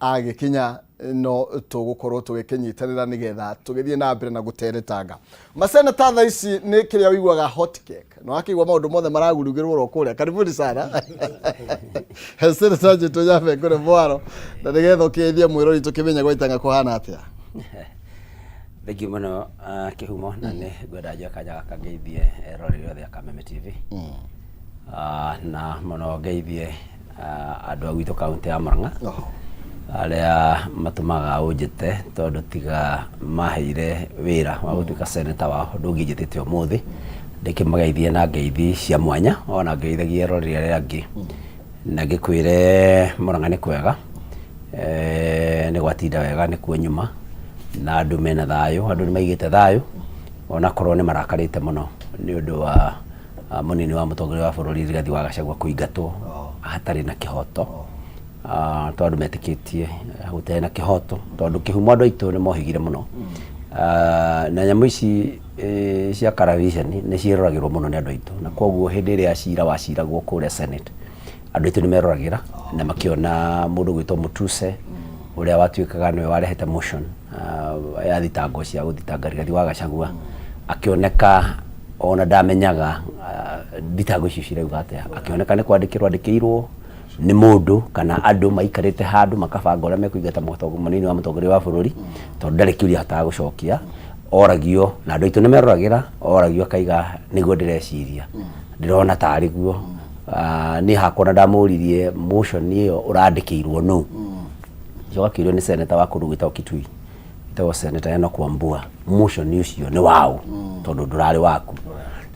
Agĩkinya no tũgũkorwo tũgĩkĩnyitanĩra nĩgetha tũgĩthiĩ na mbere na gũteretanga. Maseneta thaa ici nĩ kĩrĩa ũiguaga hot cake. Na wakĩigua maũndũ mothe maragurugĩrwo oro kũrĩa. Karibuni sana. Seneta Njĩtũ Nyambe ngũrĩ mwaro na nĩgetha ũkĩgeithie mwĩrori tũkĩmenye gwa itanga kũhana atĩa. Thengiũ mũno Kĩhumo, na nĩ ngwenda njoe kanya gaka ngeithie eroreri othe a Kameme TV. Na mũno ngeithie andũ a gwitũ kaũntĩ ya Murang'a arĩa matũmaga ũnjĩte, tondũ tiga maheire wĩra wa gũtuĩka senator wao ndũngĩnjĩtĩte ũmũthĩ. Ndĩkĩmageithie na ngeithi cia mwanya, ona ngeithagie eroreri arĩa angĩ, na ngĩkwĩre Murang'a nĩ kwega, nĩ gwatinda wega nĩkuo nyuma, na andũ mena thayũ, andũ nĩ maigĩte thayũ onakorwo nĩ marakarĩte mũno nĩ ũndũ wa Mũnini wa mũtongoria wa bũrũri Rigathi wa Gachagua kũingatwo hatarĩ na kĩhoto, tondũ metĩkĩtie gũtarĩ na kĩhoto, tondũ kĩhumo andũ aitũ nĩ mohĩgire mũno. Na nyamũ ici cia karaviceni nĩ ciĩroragĩrwo mũno nĩ andũ aitũ, na koguo hĩndĩ ĩrĩa cira waciragwo kũrĩa Senate, andũ aitũ nĩ meroragĩra na makĩona mũndũ ũgwĩtwo Mutuse ũrĩa watuĩkaga nĩwe warehete motion ya thitango cia gũthitanga Rigathi wa Gachagua, akĩoneka ona ndamenyaga thitango icio cirauga atĩa, akĩoneka nĩ kwandĩkĩrwo andĩkĩirwo nĩ mũndũ kana andũ maikarĩte handũ makabanga ũrĩa mekũingata mũnini wa mũtongoria wa bũrũri, tondũ ndarĩ kĩũria ahotaga gũcokia, oragio na andũ aitũ nĩ meroragĩra, oragio akaiga nĩguo ndĩreciria, ndĩrona tarĩ guo. Niĩ hakwa ona ndamũririe motion ĩyo ũrandĩkĩirwo nũ, njoka akĩũrio nĩ senator wa kũndũ gwĩtagwo Kitui, wĩtagwo Senator Enoch Wambua, motion ũcio nĩ waũ tondũ ndũrarĩ waku.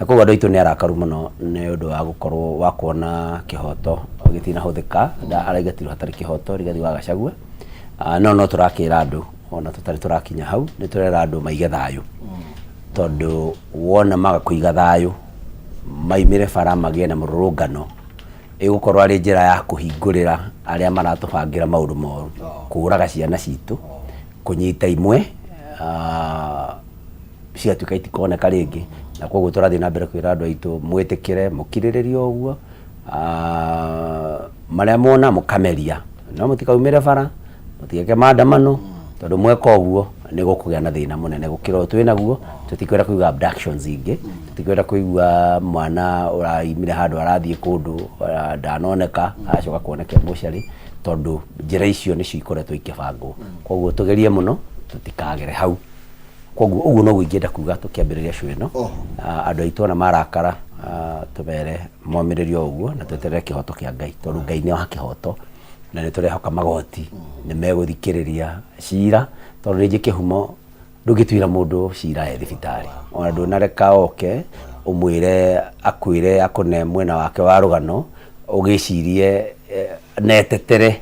Na koguo andũ aitũ nĩ arakaru mũno nĩ ũndũ wa gũkorwo wa kuona kĩhoto gĩtinahũthĩka, araingatirwo hatarĩ kĩhoto Rigathi wa Gachagua. No no tũrakĩra andũ ona tũtarĩ tũrakinya hau, nĩ tũrera andũ maige thayũ, tondũ wona maga kũiga thayũ maimĩre bara magĩe na mũrũrũngano, ĩgũkorwo arĩ njĩra ya kũhingũrĩra arĩa maratũbangĩra maũndũ moru, kũraga ciana citũ, kũnyita imwe cigatuĩka itikoneka rĩngĩ. Na koguo tũrathiĩ na mbere kwĩra andũ aitũ mwĩtĩkĩre, mũkirĩrĩrie o ũguo, marĩa muona mũkameria, no mũtikaumĩre bara, mũtigeke maandamano, tondũ mweka ũguo nĩ gũkũgĩa na thĩna mũnene gũkĩra ũyũ twĩ naguo. Tũtikwenda kũigua abductions ingĩ, tũtikwenda kũigua mwana ũraimire handũ arathiĩ kũndũ ndanoneka, aracoka kuoneka e mocarĩ, tondũ njĩra icio nĩcio ikoretwo ikĩbangwo. Koguo tũgerie mũno tũtikagere hau. Koguo ũguo noguo ingĩenda kuga tũkĩambĩrĩria show ĩno. Andũ aitũ ona marakara, tũmere momĩrĩrie o ũguo na tweterere kĩhoto kĩa Ngai, tondũ Ngai nĩ wa kĩhoto na nĩ tũrehoka magoti nĩ megũthikĩrĩria cira, tondũ rĩngĩ kĩhumo ndũngĩtuĩra mũndũ cira e thibitarĩ, ona ndũnareka oke ũmwĩre akwĩre akũne mwena wake wa rũgano, ũgĩcirie netetere,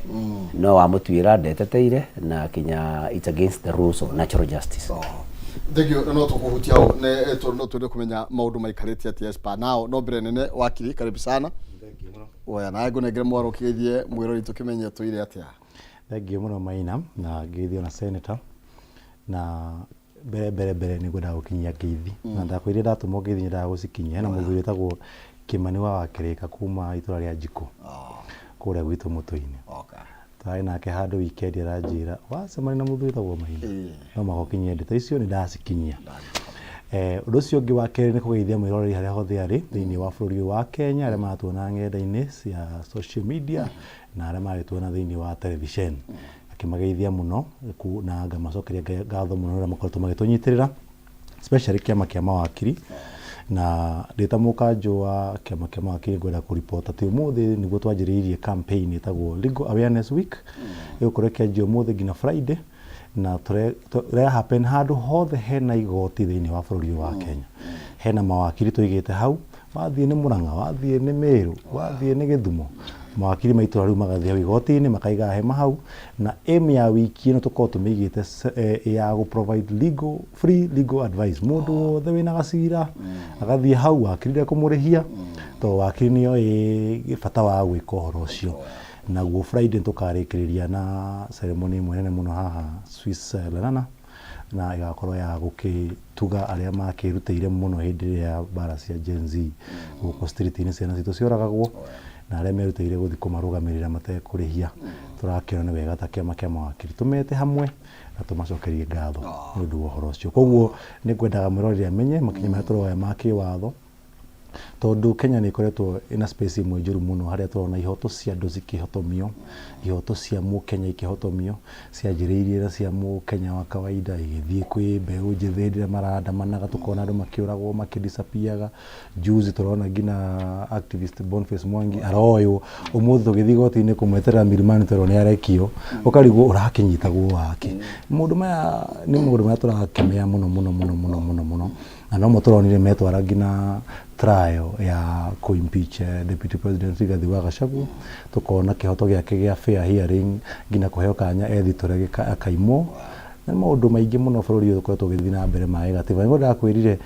no wamũtuĩra ndeteteire, na kinya it's against the rules of natural justice. Thank you. No tũkũhutia hau nĩ no twende kũmenya maũndũ maikarĩte atĩa as per now. No mbere nene, wakiri, karibu sana. Oya nawe ngũnengere mwaro ũkĩgeithie mwĩrori tũkĩmenye tũire atĩa. Thengiũ mũno Maina, na ngeithio na senator. Na mbere mbere mbere nĩ ngwendaga gũkinyia ngeithi, na ndakwĩrire ndatũmwo ngeithi nyendaga gũcikinyia. Hena mũthuri wĩtagwo Kĩmani wa Wakĩrĩka kuma itũra rĩa Njikũ kũrĩa gwitũ Mũtũ-inĩ. Twarĩ nake handũ weekend, aranjĩra wacemania na mũthuri wĩtagwo Maina no mũhaka ũkinyie ndeto icio, nĩ ndacikinyia. Ũndũ ũcio ũngĩ wa kerĩ nĩ kũgeithia mwĩroreri harĩa hothe arĩ thĩinĩ wa bũrũri ũyũ wa Kenya, arĩa maratuona ng'enda-inĩ cia social media na arĩa maragĩtuona thĩinĩ wa television. Ngakĩmageithia mũno na ngamacokeria ngatho mũno nĩ ũrĩa makoretwo magĩtũnyitĩrĩra, especially kĩama kĩa mawakiri. Na ndĩ ta mũkanjũ wa kĩama kĩa mawakiri, ngwenda kũripot atĩ ũmũthĩ nĩguo twanjĩrĩirie campaign ĩtagwo Legal Awareness Week, ĩgũkorwo ĩkĩanjia ũmũthĩ nginya Friday, na tũre happen handũ hothe hena igoti thĩinĩ wa bũrũri ũyũ wa Kenya. Hena mawakiri tũigĩte hau, wathiĩ nĩ Murang'a, wathiĩ nĩ Meru, wathiĩ nĩ Gĩthumo, mawakiri ma itũra rĩu magathiĩ hau igoti-inĩ makaiga hema hau, na aim ya wiki ĩno tũkorwo tũmĩigĩte ya gũ provide legal, free legal advice. Mũndũ wothe wĩna gacira agathiĩ hau, wakiri ndekũmũrĩhia, tondũ wakiri nĩoĩ bata wa gwĩka ũhoro ũcio. Naguo Friday nĩtũkarĩkĩrĩria na ceremony ĩmwe nene mũno haha Swiss Lenana, na ĩgakorwo ya gũkĩtuga arĩa makĩrutĩire mũno hĩndĩ ĩrĩa ya mbara cia Gen Z gũkũ street-inĩ ciana citũ cioragagwo. Na arĩa merutĩire gũthiĩ kũmarũgamĩrĩra matekũrĩhia, tũrakĩona nĩ wega ta kĩama kĩa mawakiri tũmete hamwe na tũmacokerie ngatho nĩ ũndũ wa ũhoro ũcio. Koguo nĩ ngwendaga mwĩroreri amenye makinya marĩa tũroya ma kĩwatho, tondũ Kenya nĩ ĩkoretwo ĩna space ĩmwe njũru mũno harĩa tũrona ihoto cia andũ cikĩhotomio, ihoto cia mũkenya ikĩhotomio, cianjĩrĩirie na cia mũkenya wa kawaida igĩthiĩ kwĩ mbeũ njĩthĩ hĩndĩ ĩrĩa marandamanaga, tũkona andũ makĩũragwo makĩdisapiaga. Juzi tũrona nginya activist Boniface Mwangi aroywo, ũmũthĩ tũgĩthiĩ igoti-inĩ kũmweterera Milimani twerwo nĩ arekio, ũkarigwo ũrakĩnyitagwo wakĩ. Maũndũ maya nĩ maũndũ marĩa tũrakemea mũno mũno mũno mũno mũno mũno, na nomo tũronire metwara nginya trial ya kũ impeach Deputy President Rigathi wa Gachagua, tũkona kĩhoto gĩake gĩa fair hearing nginya kũheo kanya ethitũre akaimwo. Nĩ maũndũ maingĩ mũno bũrũri ũyũ ũkoretwo ũgĩthiĩ na mbere ma gĩgatiba. Nĩguo ndakwĩrire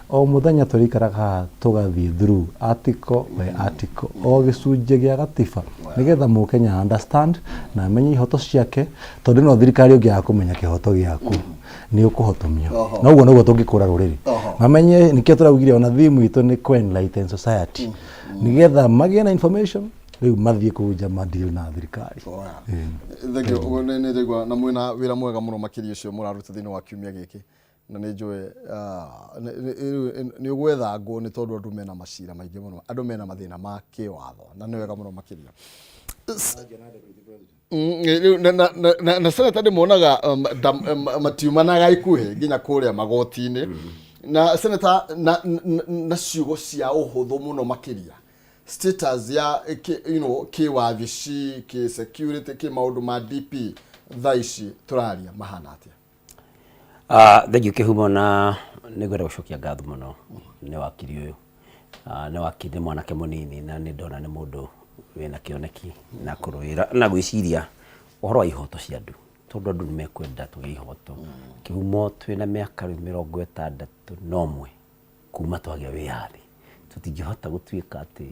o mũthenya tũrĩikaraga haha tũgathiĩ through article by article, o gĩcunjĩ gĩa gatiba, nĩgetha mũkenya understand na amenye ihoto ciake, tondũ ĩno thirikari ũngĩaga kũmenya kĩhoto gĩaku nĩ ũkũhotomio. Na ũguo nĩguo tũngĩkũra rũrĩrĩ. Mamenye nĩkĩo tũraugire ona theme itũ nĩ kũ enlighten society, nĩgetha magĩe na information rĩu mathiĩ kũu nja ma deal na thirikari. Thank you. Nĩ ndaigua na mwĩna wĩra mwega mũno makĩria ũcio mũraruta thĩinĩ wa kiumia gĩkĩ, na nĩ njũĩ nĩ ũgwetha ngũ nĩ tondũ andũ mena macira maingĩ mũno, andũ mena mathĩna ma kĩwatho, na nĩ wega mũno makĩria. Rĩu na senator ndĩmonaga matiumanaga ikuhĩ nginya kũrĩa magoti-inĩ na senator na ciugo cia ũhũthũ mũno makĩria, status ya kĩ wabici, kĩ security, kĩ maũndũ ma DP thaa ici tũraria mahana atĩa? Thank you Kĩhumo, na nĩ ngwenda gũcokia ngatho mũno nĩ wakiri ũyũ. Nĩ wakiri, nĩ mwanake mũnini, na nĩ ndona nĩ mũndũ wĩna kĩoneki na kũrũĩra na gwĩciria ũhoro wa ihoto cia andũ, tondũ andũ nĩ mekwenda tũgĩe ihoto. Kĩhumo, twĩna mĩaka rĩu 61 kuma twagĩa wĩyathi, tũtingĩhota gũtuĩka atĩ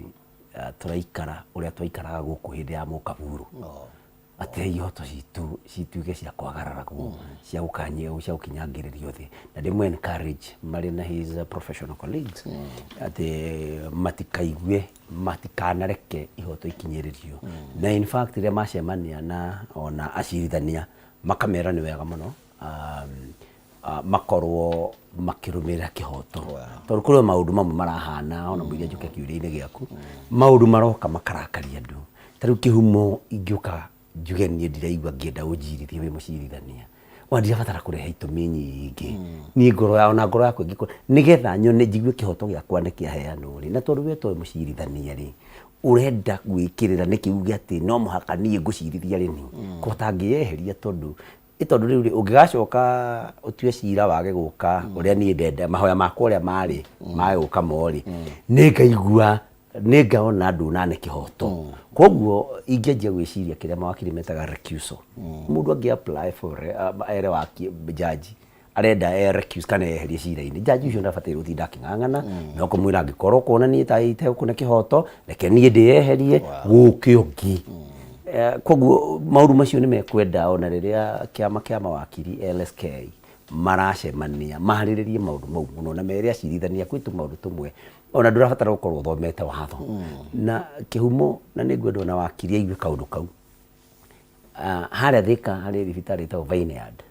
tũraikara ũrĩa twaikaraga gũkũ hĩndĩ ya mũkaburu, atĩ ihoto citũ cituĩke cia kwagararagwo, cia gũkanyio, cia gũkinyangĩrĩrio thĩ. Na ndĩmũ encourage marĩ na his professional colleagues atĩ matikaigue, matikanareke ihoto ikinyĩrĩrio. Na in fact rĩrĩa macemania na ona acirithania, makamera nĩ wega mũno makorwo makĩrũmĩrĩra kĩhoto, tondũ kũrĩ o maũndũ mamwe marahana ona mũiria njũke kĩũria-inĩ gĩaku, maũndũ maroka makarakaria andũ. Ta rĩu Kĩhumo, ingĩũka njuge niĩ ndiraigua ngĩenda ũnjirithie wĩ mũcirithania, ona ndirabatara kũrehe itũmi nyingĩ, niĩ ngoro ya ona ngoro yakwa ĩngĩkorwo nĩgetha nyone njigue kĩhoto gĩakwa nĩ kĩaheanwo rĩ. Na tondũ we toĩ mũcirithania rĩ, ũrenda gwĩkĩrĩra nĩkĩ uge atĩ no mũhaka niĩ ngũcirithia rĩ, ni kũhota ngĩyeheria, tondũ ĩ tondũ rĩu rĩ, ũngĩgacoka ũtue cira wage gũka ũrĩa niĩ ndenda, mahoya makwa ũrĩa marĩ mage gũka mo rĩ, nĩ ngaigua nĩ ngaona ndũnane kĩhoto. Koguo ingĩanjia gwĩciria kĩrĩa mawakiri metaga recusal, mũndũ angĩ apply for ere waki jaji arenda e recuse kana eherie cira-inĩ, jaji ũcio ndabataire gũtinda akĩng'ang'ana no kũmwĩra angĩkorwo ũkuona niĩ ta itegũkũne kĩhoto, reke niĩ ndĩyeherie gũke ũngĩ. Koguo maũndũ macio nĩ mekwenda ona rĩrĩa kĩama kĩa mawakiri LSK maracemania marĩrĩrie maũndũ mau mũno na mere acirithania kwĩ tũmaũndũ tũmwe ona ndũrabatara gũkorwo ũthomete watho. Na Kĩhumo, na nĩ ngwenda ona wakiri aigue kaũndũ kau. Harĩa Thika harĩ thibitarĩ ĩtagwo Vineyard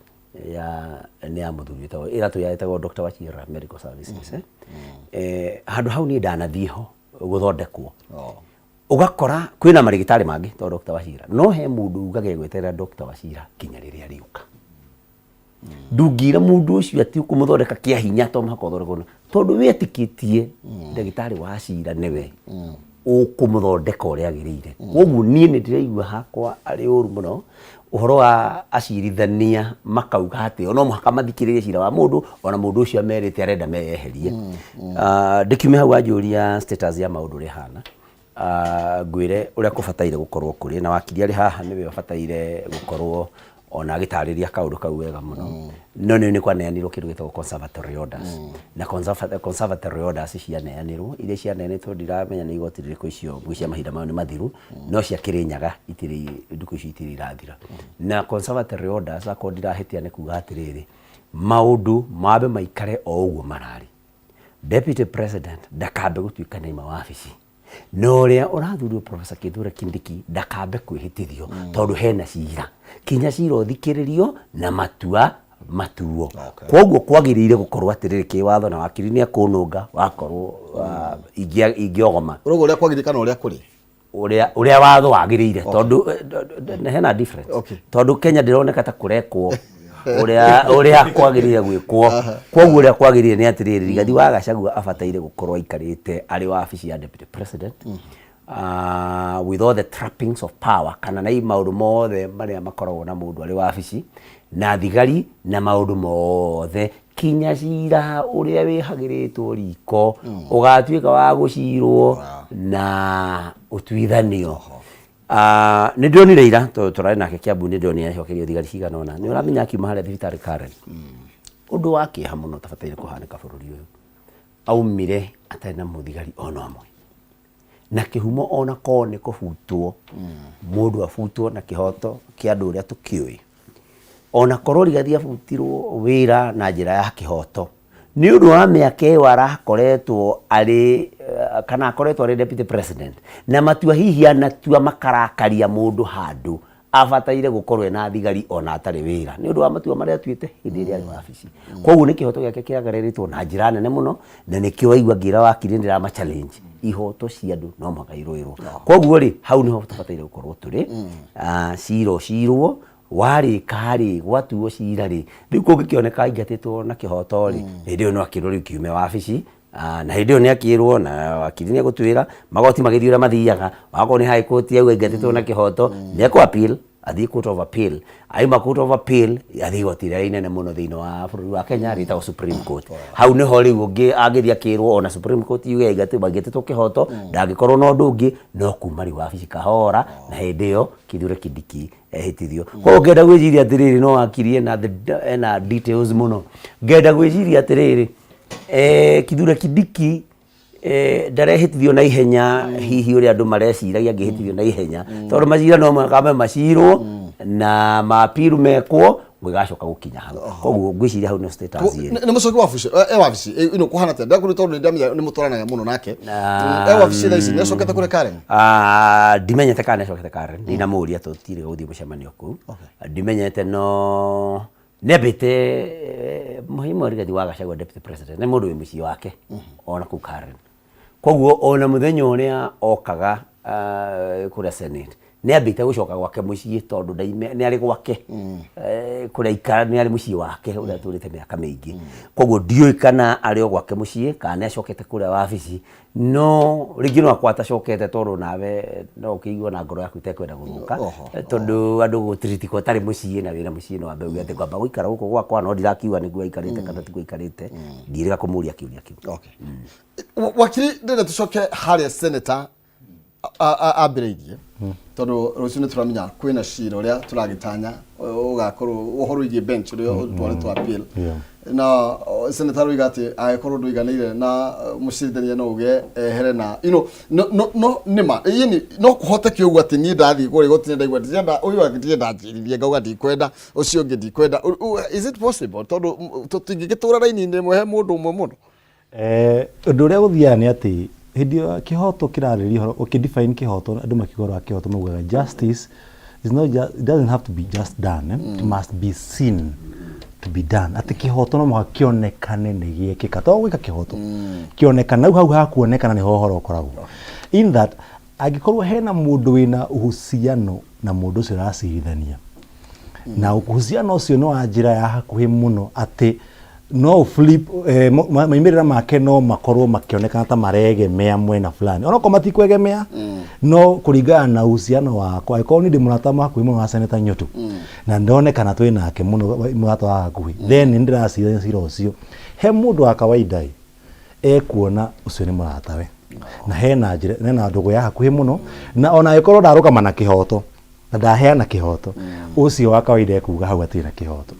ya nĩ ya mũthuri wĩtagwo ĩratũ ĩtagwo Dr. Wachira Medical Services. Handũ hau niĩ ndanathiĩ ho gũthondekwo, ũgakora kwĩna marĩgĩtarĩ mangĩ to Dr. Wachira, no he mũndũ ugaga egweterera Dr. Wachira nginya rĩrĩa arĩũka. Ndũngĩra mũndũ ũcio atĩ ũkũmũthondeka kĩa hinya to mũhaka ũthondekwo, tondũ wĩtĩkĩtie ndagĩtarĩ wa cira nĩwe ũkũmũthondeka ũrĩa agĩrĩire. Koguo niĩ nĩ ndĩraigua hakwa arĩ ũru mũno ũhoro wa acirithania makauga atĩ no mũhaka mathikĩrĩrie cira wa mũndũ ona mũndũ ũcio amerite arenda meyeherie. Ndĩkiume hau wanjũria status ya maũndũ ũrĩa ĩhana, ngwĩre ũrĩa kũbataire gũkorwo kũrĩ, na wakiri arĩ haha nĩwe ũbataire gũkorwo ona agĩtarĩria kaũndũ kau wega mũno. No nĩ kwaneanirwo kĩndũ gĩtagwo conservatory orders, na conservatory orders cianeanirwo, iria cianeanĩtwo ndiramenya nĩ igoti rĩrĩkũ, icio ngwĩciria mahinda mayo nĩ mathiru, no cia Kĩrĩnyaga itirĩ ndukũ icio itirĩ irathira. Na conservatory orders, akorwo ndirahĩtia, nĩ kuga atĩrĩrĩ, maũndũ mambe maikare o ũguo mararĩ, deputy president ndakambe gũtuĩka nĩ aima wabici. Na ũrĩa ũrathurirwo Professor Kithure Kindiki ndakambe kwĩhĩtithio tondũ hena cira, kinya cira ũthikĩrĩrio na matua matuo. Koguo kwagĩrĩire gũkorwo atĩrĩrĩ, kĩwatho na wakiri nĩ ekũnũnga wakorwo ingĩogoma. Ũrauga ũrĩa kwagĩrĩire kana ũrĩa kũrĩ? Ũrĩa watho wagĩrĩire, tondũ hena difference. Tondũ Kenya ndĩroneka ta kũrekwo ũrĩa kwagĩrĩire gwĩkwo. Koguo ũrĩa kwagĩrĩire nĩ atĩrĩrĩ, Rigathi wa Gachagua abataire gũkorwo aikarĩte arĩ wabici ya deputy president with all the trappings of power, kana na maũndũ mothe marĩa makoragwo na mũndũ arĩ wabici na thigari na maũndũ mothe, kinya cira ũrĩa wĩhagĩrĩtwo riko ũgatuĩka wa gũcirwo na ũtuithanio. Nĩ ndĩronire ira tondũ tũrarĩ nake Kiambu, nĩ ndĩronire acokerio thigari cigana ũna. Nĩ ũramenya akiuma harĩa thibitarĩ Karen, ũndũ wa kĩeha mũno ũtabataire kũhanĩka bũrũri ũyũ, aumire atarĩ na mũthigari ona ũmwe na kĩhumo, ona korwo nĩ kũbutwo mũndũ abutwo na kĩhoto kĩa andũ ũrĩa tũkĩũĩ. Ona korwo Rigathi abutirwo wĩra na njĩra ya kĩhoto nĩ ũndũ wa mĩaka ĩyo arakoretwo arĩ kana akoretwo arĩ deputy president, na matua hihi anatua makarakaria mũndũ handũ, abataire gũkorwo ena thigari ona atarĩ wĩra nĩ ũndũ wa matua marĩa atuĩte hĩndĩ ĩrĩa arĩ wabici. Koguo nĩ kĩhoto gĩake kĩagararĩtwo na njĩra nene mũno, na nĩkĩo waigua ngĩra wakiri ndĩrama challenge, ihoto cia andũ no mũhaka irũĩrwo. Koguo rĩ, hau nĩho tũbataire gũkorwo tũrĩ. Cira ũcirwo, warĩka rĩ, gwatuo cira rĩ, rĩu kũngĩkĩoneka aingatĩtwo na kĩhoto rĩ, hĩndĩ ĩyo no akĩrwo rĩu kiume wabici. Na hĩndĩ ĩyo nĩ akĩrwo, na wakiri nĩ egũtwĩra magoti magĩthiĩ ũrĩa mathiaga. Wakorwo nĩ high court yauga aingatĩtwo na kĩhoto, nĩ ekũ appeal, athiĩ court of appeal. Aima court of appeal, athiĩ igoti rĩrĩa inene mũno thĩinĩ wa bũrũri wa Kenya rĩtagwo Supreme Court. Hau nĩho rĩu ũngĩ angĩthiĩ akĩrwo, ona Supreme Court yuge aingatĩtwo kĩhoto, ndangĩkorwo na ũndũ ũngĩ no kuma rĩu wabici kahora, na hĩndĩ ĩyo Kithure Kindiki ehĩtithio. Koguo ngenda gwĩciria atĩrĩrĩ, no wakiri ena details mũno, ngenda gwĩciria atĩrĩrĩ, Kithure Kindiki ndarehĩtithio na ihenya hihi ũrĩa andũ mareciragia angĩhĩtithio na ihenya, tondũ macira no mũhaka macirwo na mapiru mekwo gũgacoka gũkinya hau. Koguo ngwĩciria hau nĩ status ĩrĩ. Nĩ mũcoki wabici e wabici ino kũhana atĩa? Ndakũrĩ tondũ nĩ ndamenya nĩ mũtwaranaga mũno nake. E wabici thaa ici? Nĩ acokete kũrĩ Karen? Ndimenyete kana nĩacokete Karen, ndinamũria tũtirĩ gũthiĩ mũcemanio kũu, ndimenyete. No nĩambĩte Mũhĩmwa Rigathi wa Gachagua, deputy president, nĩ mũndũ wĩ mũciĩ wake ona kũu Karen. Koguo ona mũthenya ũrĩa okaga kũrĩa Senate, nĩambĩte gũcoka gwake mũciĩ, tondũ nĩ arĩ gwake kũrĩa aikara, nĩ arĩ mũciĩ wake ũrĩa atũrĩte mĩaka mĩingĩ. Koguo ndiũĩ kana arĩ o gwake mũciĩ kana nĩ acokete kũrĩa wabici, no rĩngĩ no akorwo atacokete, tondũ nawe no ũkĩigue na ngoro yaku ĩtekwenda gũthũka, tondũ andũ gũtiritikwo ũtarĩ mũciĩ na wĩna mũciĩ, no wambe uge atĩ ngwamba gũikara gũkũ gwakwa. No ndirakiuga nĩguo aikarĩte kana tiguo aikarĩte, ndiĩrĩga kũmũria kĩũria kĩu. Okay. Wakiri, ndĩrenda tũcoke harĩa senator ambĩrĩirie, tondũ rũciũ nĩ tũramenya kwĩna cira ũrĩa tũragĩtanya ũgakorwo ũhoro wĩgiĩ bench ũrĩa ũtwarĩtwo appeal, na senator aroiga atĩ angĩkorwo ndũiganĩire na mũcirithania no uge ehere na no nĩma yani no kũhoteke ũguo atĩ niĩ ndathiĩ kũrĩa igoti-inĩ ndaigua ndirenda ũyũ, ndirenda anjĩrithie, ngauga ndikwenda ũcio ũngĩ, ndikwenda. Is it possible, tondũ tũtingĩgĩtũra raini-inĩ ĩmwe he mũndũ ũmwe mũno? Ũndũ ũrĩa gũthiaga nĩ atĩ hĩndĩ ĩyo kĩhoto kĩrarĩrĩria ũhoro ũkĩ define kĩhoto, andũ makiuga ũhoro wa kĩhoto maugaga justice is not just, it doesn't have to be just done, eh? It must be seen to be done, atĩ kĩhoto no mũhaka kĩonekane nĩ gĩekĩka, to gwĩka kĩhoto kĩonekana hau hakuonekana nĩho ũhoro ũkoragwo in that angĩkorwo hena mũndũ wĩna uhusiano na mũndũ ũcio ũracirithania, na uhusiano ũcio nĩ wa njĩra ya hakuhĩ mũno atĩ no flip maimĩrĩra make no makorwo makĩonekana ta maregemea mwena fulani, onokorwo matikwegemea, no kũringana na uhusiano wakwa, angĩkorwo niĩ ndĩ mũrata wa hakuhĩ mũno wa Senator Nyotu na ndonekana twĩ nake mũno mũrata wa hakuhĩ, then nĩ ndĩracirithania cira ũcio, he mũndũ wa kawaida ĩ ekuona ũcio nĩ mũratawe na hena njĩra hena ndũgũ ya hakuhĩ mũno, na ona angĩkorwo ndarũgama na kĩhoto na ndaheana kĩhoto, ũcio wa kawaida ekuga hau hatirĩ na kĩhoto.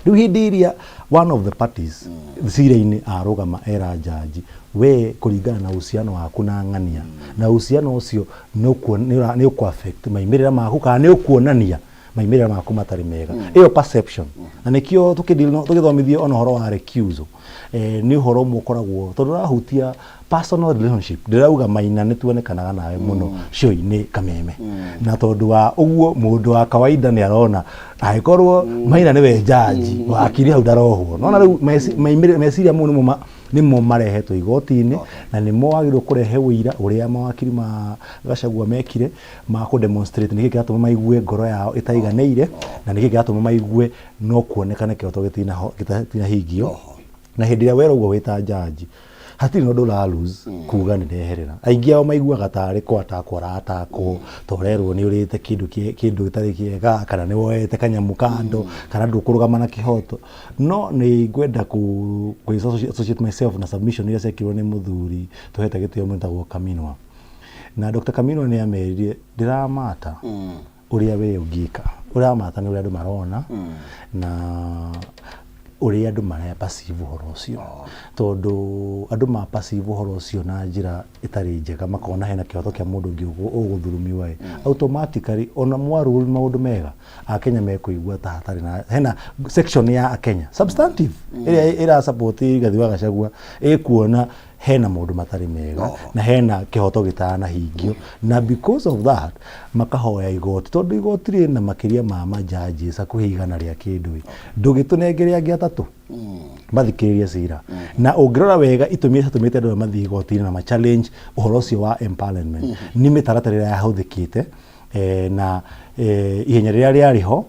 Rĩu hĩndĩ ĩrĩa one of the parties cira-inĩ arũgama era jaji, we kũringana na uhusiano waku na ng'ania, na uhusiano ũcio nĩ ũku affect maimĩrĩra maku kana nĩ ũkuonania Maimĩrĩra maku matarĩ mega, ĩyo perception. Na nĩkĩo tũgĩthomithio ona ũhoro wa recusal, nĩ ũhoro ũmwe ũkoragwo tondũ ũrahutia personal relationship. Ndĩrauga Maina nĩ tuonekanaga nawe mũno show-inĩ Kameme, na tondũ wa ũguo mũndũ wa kawaida nĩ arona angĩkorwo Maina nĩwe jaji wakiri hau ndarohwo. Nona rĩu meciria mau nĩmo nĩmo marehetwo igoti-inĩ, na nĩmo wagĩrĩirwo kũrehe ũira ũrĩa mawakiri ma Gachagua mekire ma kũ demonstrate nĩkĩ kĩratũma maigue ngoro yao ĩtaiganĩire, na nĩkĩ kĩratũma maigue no kuonekane kĩhoto gĩtinahingio. Na hĩndĩ ĩrĩa wera ũguo wĩ ta jaji, hatirĩ na ũndũ ũra lose kuga nĩ ndeherera. Aingĩ ao maiguaga tarĩ kũ attack ũra attack ta ũrerwo nĩ ũrĩte kĩndũ kĩndũ gĩtarĩ kĩega, kana nĩ woete kanyamũ kando, kana ndũkũrũgama na kĩhoto. No nĩ ngwenda kũ associate myself na submission iria ciekirwo nĩ mũthuri tũhete gĩtĩo mũno wĩtagwo Kaminwa. Na Dr. Kaminwa nĩ amerire ndĩramata ũrĩa we ũngĩka, ũramata nĩ ũrĩa andũ marona na ũrĩa andũ mara perceive ũhoro ũcio, tondũ andũ ma perceive ũhoro ũcio na njĩra ĩtarĩ njega, makona hena kĩhoto kĩa mũndũ ũngĩ ũgũthurumiwa ĩ, automatically ona mwa rule maũndũ mega, Akenya mekũigua ta hatarĩ na hena section ya Akenya substantive ĩrĩa ĩra support Rigathi wa Gachagua ĩkuona hena maũndũ matarĩ mega na hena kĩhoto gĩtanahingio, na because of that makahoya igoti, tondũ igoti rĩna makĩria ma majaji hakuhĩ 100 rĩa kĩndũ ĩ, ndũgĩtũnengere angĩ atatũ mathikĩrĩrie cira. Na ũngĩrora wega, itũmi iria ciatũmĩte andũ aya mathiĩ igoti-inĩ na ma challenge ũhoro ũcio wa empanelment nĩ mĩtaratara ĩrĩa yahũthĩkĩte, na ihenya rĩrĩa rĩarĩ ho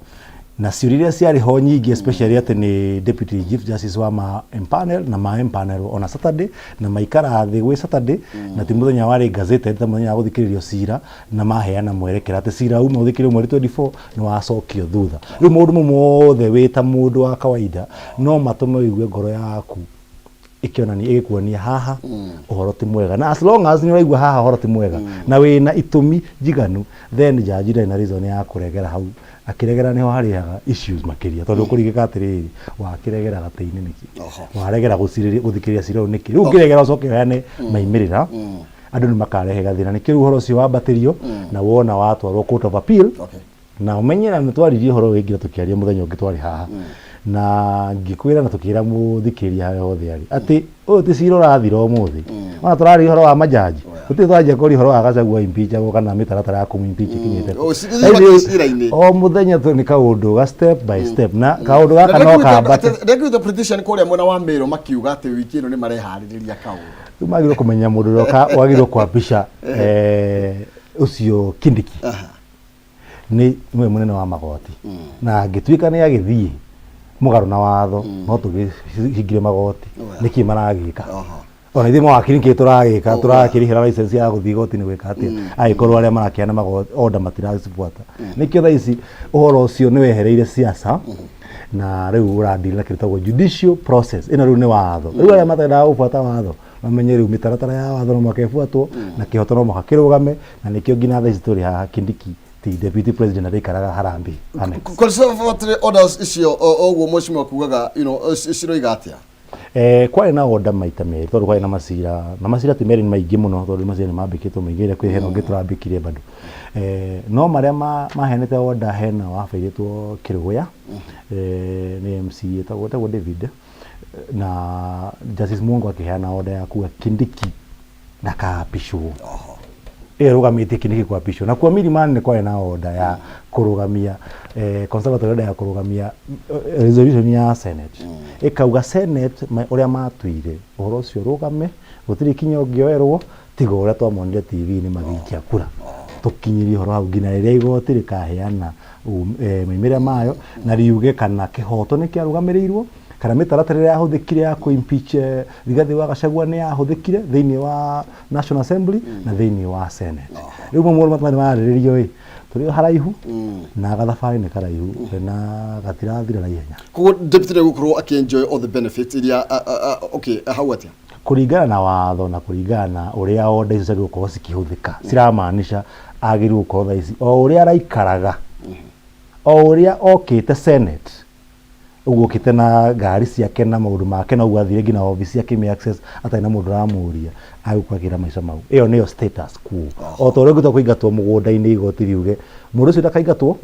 na ciũria iria ciarĩ ho nyingĩ, especially atĩ nĩ Deputy Chief Justice wa ma empanel na ma empanel ona Saturday, na maikara thĩ gwĩ Saturday na ti mũthenya warĩ gazetted ta mũthenya wa gũthikĩrĩrio cira, na maheana mwerekera atĩ cira uma ũthikĩrĩrio mweri 24 nĩ wacokio thutha. Rĩu maũndũ mau mothe, wĩ ta mũndũ wa kawaida, no matũme ũigue ngoro yaku ĩkĩonania ĩgĩkuonia haha ũhoro ti mwega. Na as long as nĩ ũraigua haha ũhoro ti mwega na wĩna itũmi njiganu, then jaji ndarĩ na reason ya kũregera hau. Akĩregera nĩho harĩhaga issues makĩria, tondũ ũkũringĩka atĩrĩrĩ, wakĩregera gatĩ-inĩ nĩkĩ? Waregera gũthikĩrĩria cira ũyũ nĩkĩ? Rĩu ũngĩregera ũcoke ũheane maimĩrĩra, andũ nĩ makarehe gathĩna. Nĩkĩo rĩu ũhoro ũcio wambatĩrio na wona watwarwo Court of Appeal. Na ũmenye na nĩ twaririe ũhoro wĩgiĩ na tũkĩaria mũthenya ũngĩ twarĩ haha, na ngĩkwĩra na tũkĩra mũthikĩrĩria harĩa hothe arĩ atĩ ũyũ ti cira ũrathira ũmũthĩ. Ona tũraria ũhoro wa majaji, gũtirĩ twanjia kũria ũhoro wa Gachagua impeachagwo kana mĩtaratara ya kũmũ-impeach ĩkinyĩte kũ. Oh, cithiĩ cira-inĩ. O mũthenya tu nĩ kaũndũ ga step by step, na kaũndũ gaka no kambate. Ndekuĩte politician kũrĩa mwena wa Meru makiuga atĩ wiki ĩno nĩ mareharĩrĩria kaũndũ. Rĩu magĩrĩirwo kũmenya mũndũ ũrĩa wagĩrĩirwo kwambisha ũcio Kindiki nĩ nĩwe mũnene wa magoti, na angĩtuĩka nĩ agĩthiĩ mũgarũ na watho, no tũgĩhingire magoti. Nĩkĩ maragĩka? Ona ithuĩ mawakiri nĩkĩ tũragĩka? Tũrakĩrĩhĩra license ya gũthiĩ igoti-inĩ gwĩka atĩa angĩkorwo arĩa marakĩheana magoti order matiracibuata? Nĩkĩo thaa ici ũhoro ũcio nĩ wehereire siasa na rĩu ũradeal na kĩndũ gĩtagwo judicial process. Ĩno rĩu nĩ watho. Rĩu arĩa matendaga gũbuata watho mamenye rĩu mĩtaratara ya watho no mũhaka ĩbuatwo na kĩhoto no mũhaka kĩrũgame. Na nĩkĩo nginya thaa ici tũrĩ haha, Kindiki ti Deputy President, arĩikaraga Harambee Annex. Conservatory orders icio ũguo mheshimiwa kugaga ciroiga atĩa? Kwarĩ na order maita merĩ, tondũ kwarĩ na macira, na macira ti merĩ, nĩ maingĩ mũno, tondũ macira nĩ mambĩkĩtwo maingĩ. Ĩrĩa kwĩ hena ũngĩ tũrambĩkire bado, no marĩa maheanĩte order, hena wabairĩtwo Kĩrũgũya, nĩ MCA etagwo David, na Justice Mwongo akĩheana order ya kuga Kindiki ndakaapishwo. Ĩyo ĩrũgamĩtie Kindiki kwapishwo. Na kuo Milimani nĩ kwarĩ na order ya kũrũgamia, conservatory order ya kũrũgamia resolution ya Senate, ĩkauga Senate ũrĩa matuire ũhoro ũcio ũrũgame, gũtirĩ ikinya ũngĩoerwo tiga ũrĩa twamonire TV-inĩ magĩikia kura. Tũkinyĩrie ũhoro hau nginya rĩrĩa igoti rĩkaheana maumĩrĩra mayo na riuge kana kĩhoto nĩ kĩarũgamĩrĩirwo, kana mĩtaratara ĩrĩa yahũthĩkire ya kũ impeach Rigathĩ wa Gachagua nĩ yahũthĩkire thĩinĩ wa National Assembly na thĩinĩ wa Senate. Rĩu mamwe marĩa mararĩrĩrio ĩ tũrĩ o haraihu na gathabarĩ nĩ karaihu na gatirathira na ihenya. Koguo deputy nĩ gũkorwo akĩ-enjoy all the benefits iria okay, hau atĩa? Kũringana na watho na kũringana na ũrĩa order icio ciagĩrĩirwo gũkorwo cikĩhũthĩka, ciramaanisha agĩrĩirwo gũkorwo thaa ici o ũrĩa araikaraga, o ũrĩa okĩte Senate ũguo, okĩte na ngari ciake na maũndũ make, na ũguo athire nginya obici akĩmĩ access atarĩ na mũndũ ũramũria, agĩũka akĩra maica mau. Ĩyo nĩyo status quo. O ta ũrĩa ũngĩtua kũingatwo mũgũnda-inĩ, igoti riuge mũndũ ũcio ndakaingatwo.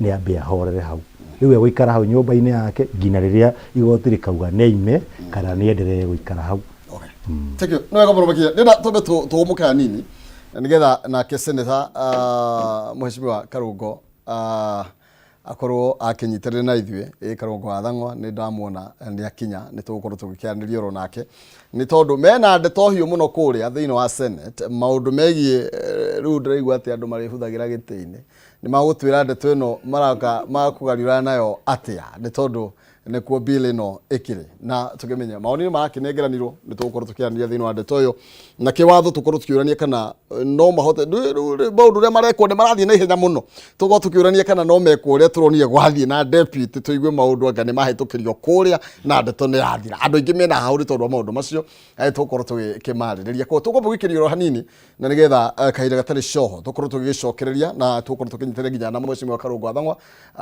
Nĩ ambe ahorere hau. Rĩu egũikara hau nyũmba-inĩ yake nginya rĩrĩa igoti rĩkauga nĩ aime kana nĩ enderee gũikara hau. Okay. Thank you. Nĩ wega mũno makĩria. Ndĩrenda twambe tũhũmũke hanini nĩgetha nake senator Mheshimiwa Karungo akorwo akĩnyitanĩra na ithuĩ. Ĩ Karungo wa Thang'wa nĩ ndamuona nĩ akinya, nĩ tũgũkorwo tũgĩkĩaranĩria oro nake nĩ tondũ mena ndeto hiũ mũno kũrĩa thĩinĩ wa Senate maũndũ megiĩ rĩu ndĩraigua atĩ andũ marĩbuthagĩra gĩtĩ-inĩ. Nĩ magũtwĩra ndeto ĩno maraka makũgariũra nayo atĩa nĩ tondũ nĩkuo bill ĩno ĩkĩrĩ na tũkĩmenya mawoni nĩ marakĩnengeranirwo nĩ tũgũkorwo tũkĩaranĩria thĩinĩ wa ndeto ĩyo na kĩwatho tũkorwo tũkĩũrania kana no mahote maũndũ ũrĩa marekwo nĩ marathiĩ na ihenya mũno tũkorwo tũkĩũrania kana no mekwo ũrĩa tũronire gwathiĩ na deputy tũigue maũndũ anga nĩ mahĩtũkĩrio kũrĩa na ndeto nĩ yathira. Andũ aingĩ mena hahũ nĩ tondũ wa maũndũ macio tũgũkorwo tũgĩkĩmarĩrĩria. Koguo tũkwamba gũikĩrio oro hanini na nĩgetha kahinda gatarĩ coho tũkorwo tũgĩgĩcokereria na tũgũkorwo tũkĩnyitanĩra nginya na Mheshimiwa Karũngũ wa Thang'wa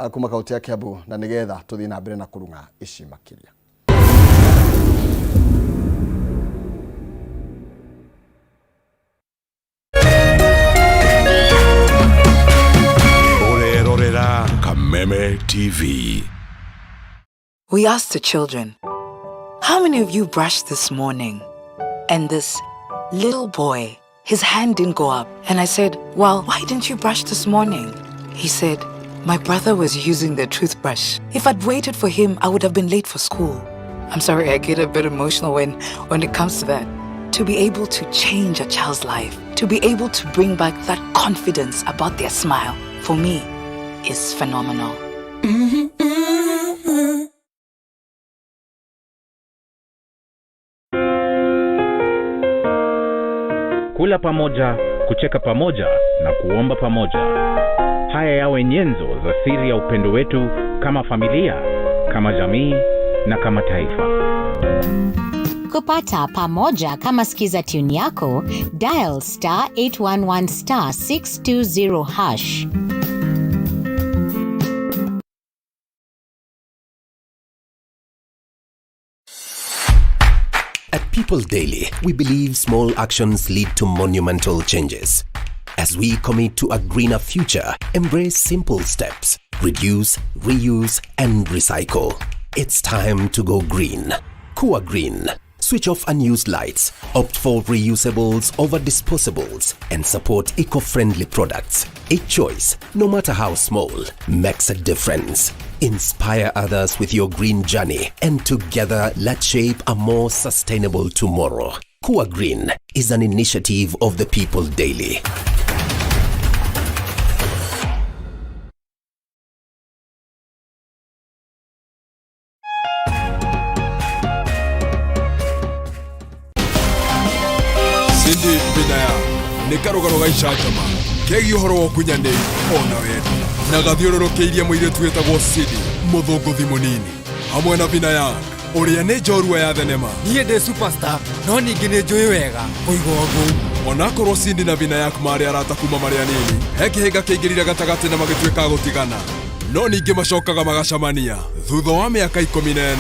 kuma kaunti ya Kiambu na nĩgetha tũthiĩ na mbere na kũrung'a ici makĩria. Ũrerorera Kameme TV. We asked the children, how many of you brushed this morning? And this little boy, his hand didn't go up. And I said, well, why didn't you brush this morning? He said, my brother was using the toothbrush. If I'd waited for him, I would have been late for school. I'm sorry, I get a bit emotional when it comes to that. To be able to change a child's life, to be able to bring back that confidence about their smile, for me, is phenomenal. Kula pamoja, kucheka pamoja na kuomba pamoja. Haya yawe nyenzo za siri ya upendo wetu kama familia, kama jamii na kama taifa. Kupata pamoja kama skiza tune yako, dial star 811 star 620 hash. At People Daily, we believe small actions lead to monumental changes. As we commit to a greener future, embrace simple steps. Reduce, reuse, and recycle. It's time to go green. Kua Green. Switch off unused lights, opt for reusables over disposables, and support eco-friendly products. Each choice, no matter how small, makes a difference. Inspire others with your green journey, and together let's shape a more sustainable tomorrow. Kua Green is an initiative of the People Daily. Cindy Vinaya nĩ karũgano ga icanjama kegiĩ ũhoro wa ũkunyanĩri ona wendo na gathiũrũrũkĩirie mũirĩtu wĩtagwo Cindy mũthũngũthi mũnini hamwe na Vinayak ũrĩa nĩ njorua ya thenema. Niĩ ndĩ superstar no ningĩ nĩ njũĩ wega kũiga ũngũ. Onakorwo Cindy na Vinayak marĩ arata kuma marĩ anini, he kĩhĩnga kĩingĩrire gatagatĩ na magĩtuĩka a gũtigana. No ningĩ macokaga magacemania thutha wa mĩaka 14,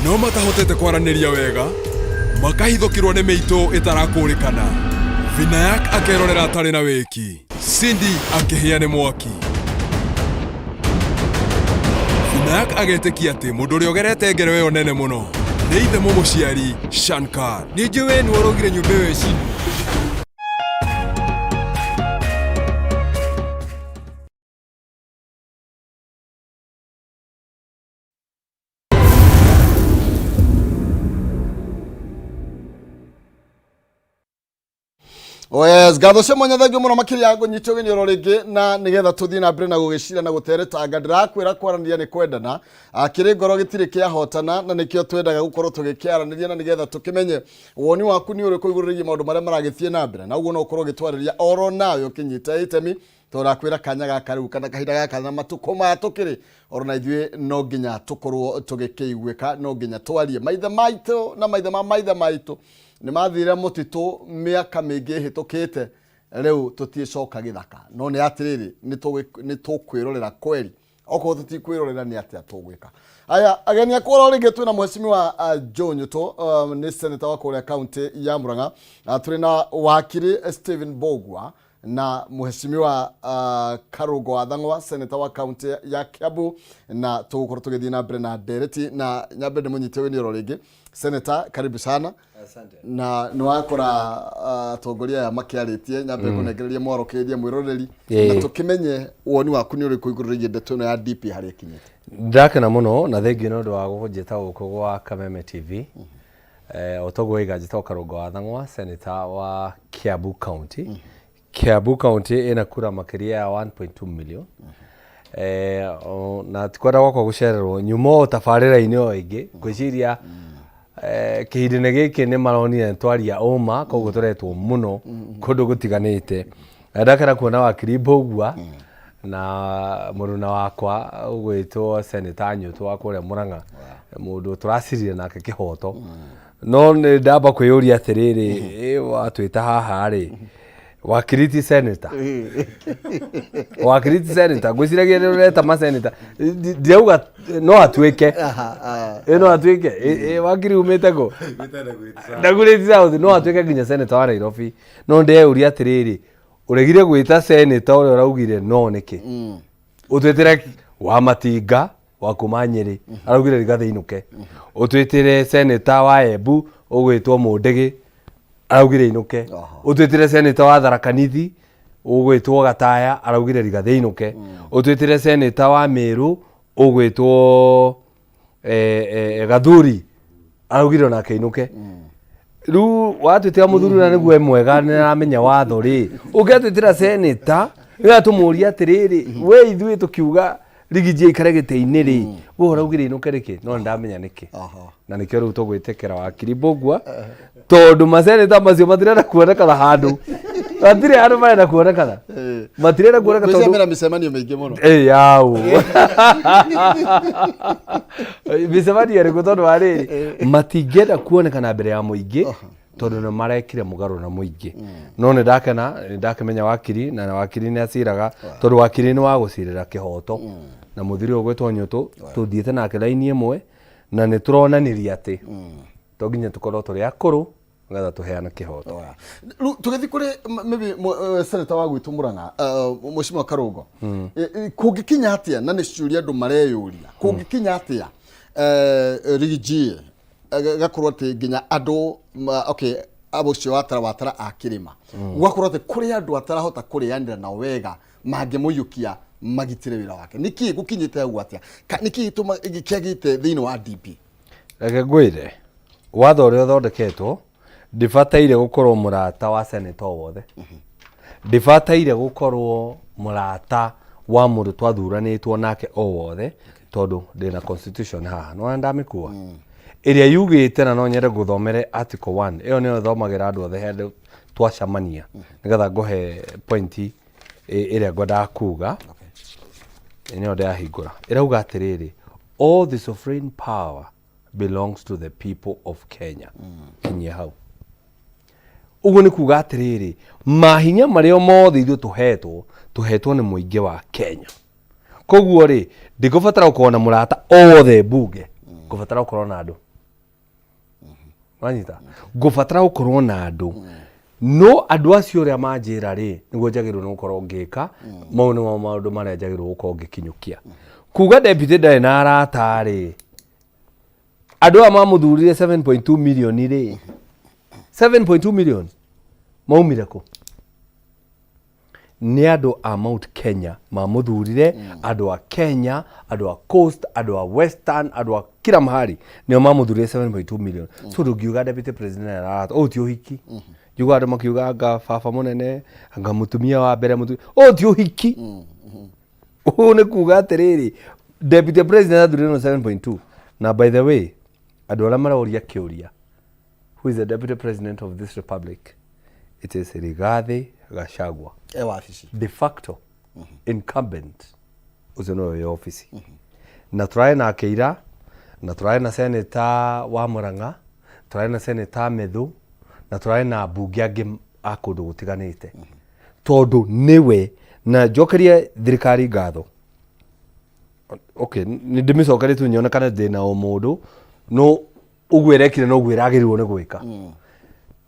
no matahotete kwaranĩria wega, makahithũkĩrwo nĩ mĩitũ ĩtarakũrĩkana. Vinayak akerorera atarĩ na wĩki, Cindy akĩhĩa nĩ mwaki. Vinayak agetĩkia atĩ mũndũ ũrĩa ũgerete ngero ĩyo nene mũno nĩ ithe mũmũciari Shankar. Nĩ njũĩ we nĩwe ũrogire nyũmba ĩyo ĩcinwo. Oh yes, ngatho cia mwanya thengiũ mũno makĩria ngũnyita ũgeni oro rĩngĩ na nĩgetha tũthiĩ na mbere na gũgĩcira na gũteretanga. Ndĩrakwĩra kwaranĩria nĩ kwendana, kĩrĩ ngoro gĩtirĩ kĩahotana, na nĩkĩo twendaga gũkorwo tũgĩkĩaranĩria na nĩgetha tũkĩmenye woni waku nĩ ũrĩkũ igũrũ rĩgiĩ maũndũ marĩa maragĩthiĩ na mbere, na ũguo no ũkorwo ũgĩtwarĩria oro nawe ũkĩnyita itemi tondũ ndakwĩra kanya gaka rĩu kana kahinda gaka na matukũ maya tũkĩrĩ oro na ithuĩ no nginya tũkorwo tũgĩkĩiguĩka, no nginya twarie. Maithe maitũ na maithe ma maithe maitũ nĩ mathire mũtitũ mĩaka mĩingĩ ĩhĩtũkĩte, rĩu tũtiĩcoka gĩthaka. No nĩ atĩrĩrĩ, nĩ tũkwĩrorera kweri, okorwo tũtikwĩrorera nĩ atĩa tũgwĩka. Aya ageni akwa oro rĩngĩ twĩna mheshimiwa Joe Nyuto, nĩ senator wa kũrĩa kaunti ya Murang'a. Tũrĩ na wakiri Stephen Mbugua, Na mheshimiwa Karungo wa Thang'wa, senator wa kaunti ya Kiambu, na tũgũkorwo tũgĩthiĩ na mbere na ndereti na nyambe ndĩmũnyite ũgeni oro rĩngĩ. Senator, karibu sana. Asante. Na nĩ wakora atongoria aya makĩarĩtie, nyambe ngũnengererie mwaro kĩrie mwĩroreri na tũkĩmenye woni waku nĩ ũrĩkũ igũrũ rĩgiĩ ndeto ĩno ya DP harĩa ĩkinyĩte. Ndakena mũno na thengiũ nĩ ũndũ wa gũnjĩta gũkũ gwa Kameme TV. O toguo waiga, njĩtagwo Karũngo wa Thang'wa, senator wa Kiambu County. Kiambu County ĩna kura makĩria ya 1.2 million. Na tikwenda gwakwa gũcererwo nyuma o tabarĩra-inĩ o ĩngĩ, ngwĩciria kĩhinda-inĩ gĩkĩ nĩ maronire nĩ twaria ũma, koguo tũretwo mũno kũndũ gũtiganĩte. Na ndakena kuona wakiri Mbũgua na mũruna wakwa ũgwĩtwo Senator Nyũtũ wa kũrĩa Mũrang'a, mũndũ tũracirire nake kĩhoto. No nĩ ndamba kwĩyũria atĩrĩrĩ, ĩ watwĩta haha rĩ, wakiri ti senator, wakiri ti senator, ngwĩciragia nĩ ũreta ma senator. Ndirauga no atuĩke, ĩ no atuĩke. Ĩ wakiri umĩte kũ? Dagoretti South. No atuĩke nginya senator wa Nairobi, no ndeyũria atĩrĩrĩ, ũregire gwĩta senator ũrĩa ũraugire no nĩkĩ ũtwĩtĩre wa Matinga wa kuma Nyĩrĩ araugire Rigathĩ inũke, ũtwĩtĩre senator wa Embu ũgwĩtwo Mũndĩgĩ araugire inũke, ũtwĩtĩre senator wa Tharaka Nithi ũgwĩtwo Gataya araugire Rigathĩ inũke, ũtwĩtĩre senator wa Meru ũgwĩtwo Gathuri araugire onake inũke. Rĩu watwĩtĩra mũthuri ũrĩa nĩguo e mwega, nĩ aramenya watho rĩ, ũngĩatwĩtĩra seneta nĩgetha tũmũrie atĩrĩrĩ, we ithuĩ tũkiuga Riggy G aikare gĩtĩ-inĩ rĩ, we ũraugire inũke nĩkĩ? No nĩ ndamenya nĩkĩ, na nĩkĩo rĩu tũgwĩtĩkĩra wakiri Mbũgua, tondũ maseneta macio matirenda kuonekana handũ, matirĩ handũ marenda kuonekana, matirenda kuonekana tondũ tondũ mena mĩcemanio mĩingĩ mũno. Ĩ yau mĩcemanio ĩrĩkũ? Tondũ wa rĩrĩ, matingĩenda kuonekana mbere ya mũingĩ tondũ nĩ marekire mũgarũ na mũingĩ. No nĩ ndakena nĩ ndakĩmenya wakiri, na wakiri nĩ aciraga, tondũ wakiri nĩ wa gũcirĩra kĩhoto, na mũthuri ũyũ ũgwĩtwo Nyũtũ tũthiĩte nake raini ĩmwe, na nĩ tũronanirie atĩ to nginya tũkorwo tũrĩ akũrũ nĩgetha tũheane kĩhoto. Rĩu tũgĩthiĩ kũrĩ maybe senator wa gwitũ Mũrang'a, Mheshimiwa Karũngo, kũngĩkinya atĩa, na nĩ ciũria andũ mareyũria, kũngĩkinya atĩa Riggy G gakorwo atĩ nginya andũ okay, abo ũcio watara watara a kĩrĩma, gũgakorwo atĩ kũrĩ andũ atarahota kũrĩanĩra nao wega mangĩmũiyũkia magitĩre wĩra wake? Nĩkĩ gũkinyĩte hau atĩa? Nĩkĩ gĩtũma kĩagĩte thĩinĩ wa DP? Reke ngwĩre, watho ũrĩa ũthondeketwo, ndibataire gũkorwo mũrata wa senator o wothe, ndibataire gũkorwo mũrata wa mũndũ twathuranĩtwo nake o wothe, tondũ ndĩna constitution haha nĩwona ndamĩkua ĩrĩa yugĩte, na no nyende gũthomere article 1 ĩyo, nĩyo thomagĩra andũ othe hĩndĩ twacemania, nĩgetha ngũhe point ĩrĩa ngwendaga kuga. Nĩyo ndĩrahingũra, ĩrauga atĩrĩrĩ, "All the sovereign power belongs to the people of Kenya." Kinyia hau ũguo nĩ kuga atĩrĩrĩ, mahinya marĩa mothe ithuĩ tũhetwo, tũhetwo nĩ mũingĩ wa Kenya. Koguo rĩ, ndikũbatara gũkorwo na mũrata o wothe mbunge, ngũbatara gũkorwo na andũ wanyita, ngũbatara gũkorwo na andũ, no andũ acio ũrĩa manjĩra rĩ, nĩguo njagĩrĩirwo nĩ gũkorwo ngĩka. Mau nĩmo maũndũ marĩa njagĩrĩirwo gũkorwo ngĩkinyũkia. Kuga deputy ndarĩ na arata rĩ, andũ aya mamũthurire 7.2 million rĩ, 7.2 million maumire kũ? Nĩ andũ a Mount Kenya mamũthurire, andũ a Kenya, andũ a Coast, andũ a Western, andũ a kila mahali nĩo mamũthurire 7.2 million. So ndũngiuga deputy president arata, ũyũ ti ũhiki. Njugaga andũ makiuga anga baba mũnene, anga mũtumia wa mbere, mũtumia, ũyũ ti ũhiki. Ũũ nĩ kuga atĩrĩrĩ, deputy president athurirwo na 7.2. Na by the way, andũ arĩa maroria kĩũria, who is the deputy president of this republic? It is Rigathi Gachagua. E wabici. De facto incumbent ũcio nĩwe wĩ obici, na tũrarĩ nake ira, na tũrarĩ na senator wa Murang'a, tũrarĩ na senator Methu, na tũrarĩ na ambunge angĩ a kũndũ gũtiganĩte, tondũ nĩwe. Na njokerie thirikari ngatho, okay, nĩ ndĩmĩcokerie tu nyone kana ndĩna o mũndũ, no ũguo ĩrekire noguo ĩragĩrĩirwo nĩ gwĩka,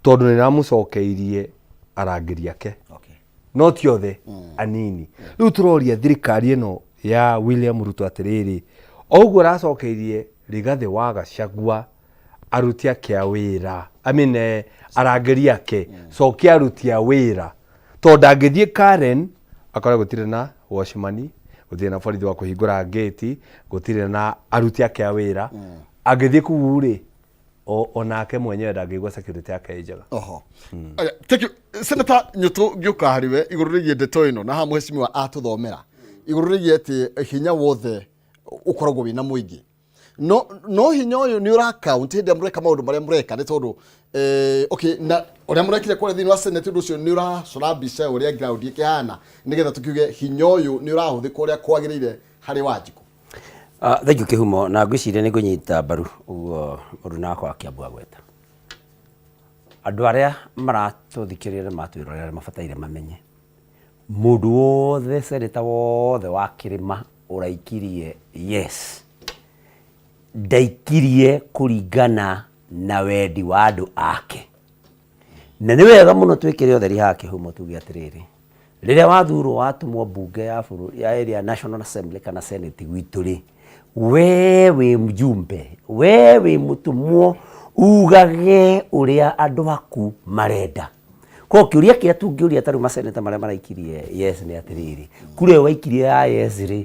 tondũ nĩ ĩramũcokeirie arangĩri ake. No ti othe, anini. Rĩu tũroria thirikari ĩno ya William Ruto atĩrĩrĩ, o ũguo ũracokeirie Rigathĩ wa Gachagua aruti ake a wĩra, I mean, arangĩri ake, cokia aruti a wĩra, tondũ ndangĩthiĩ Karen akore gũtirĩ na watchman, gũtirĩ na borithi wa kũhingũra ngĩti, gũtirĩ na aruti ake a wĩra. Angĩthiĩ kũu rĩ, onake mwenyewe ndangĩigua security yake ĩ njega. Oho. Aya, thank you. Senator Nyũtũ, ngĩũka harĩ we igũrũ rĩgiĩ ndeto ĩno na haha mheshimiwa atũthomera igũrũ rĩgiĩ atĩ hinya wothe ũkoragwo wĩna mũingĩ, no hinya ũyũ nĩ ũra count hĩndĩ ĩrĩa mũreka maũndũ marĩa mũreka, nĩ tondũ okay, na ũrĩa mũrekire kũrĩa thĩinĩ wa Senate, ũndũ ũcio nĩ ũracora mbica ya ũrĩa ground ĩkĩhana, nĩgetha tũkiuge hinya ũyũ nĩ ũrahũthĩka ũrĩa kwagĩrĩire harĩ Wanjikũ? Thank you Kĩhumo, na ngwĩciria nĩ ngũnyita mbaru ũguo mũruna wakwa wa Kiambu agweta. Andũ arĩa maratũthikĩrĩria na maratwĩrorera nĩ mabataire mamenye mũndũ wothe, senator wothe wa kĩrĩma ũraikirie yes, ndaikirie kũringana na wendi wa andũ ake. Na nĩ wega mũno twĩkĩre ũtheri haha Kĩhumo, tuge atĩrĩrĩ, rĩrĩa wathurwo watũmwo mbunge ya bũrũri ya ĩrĩa National Assembly kana Senate gwitũ rĩ, we wĩ mjumbe, we wĩ mũtũmwo ugage ũrĩa andũ aku marenda. Koguo kĩũria kĩrĩa tũngĩũria ta rĩu maseneta marĩa maraikirie yes nĩ atĩrĩrĩ, kura ĩyo waikirie ya yes rĩ,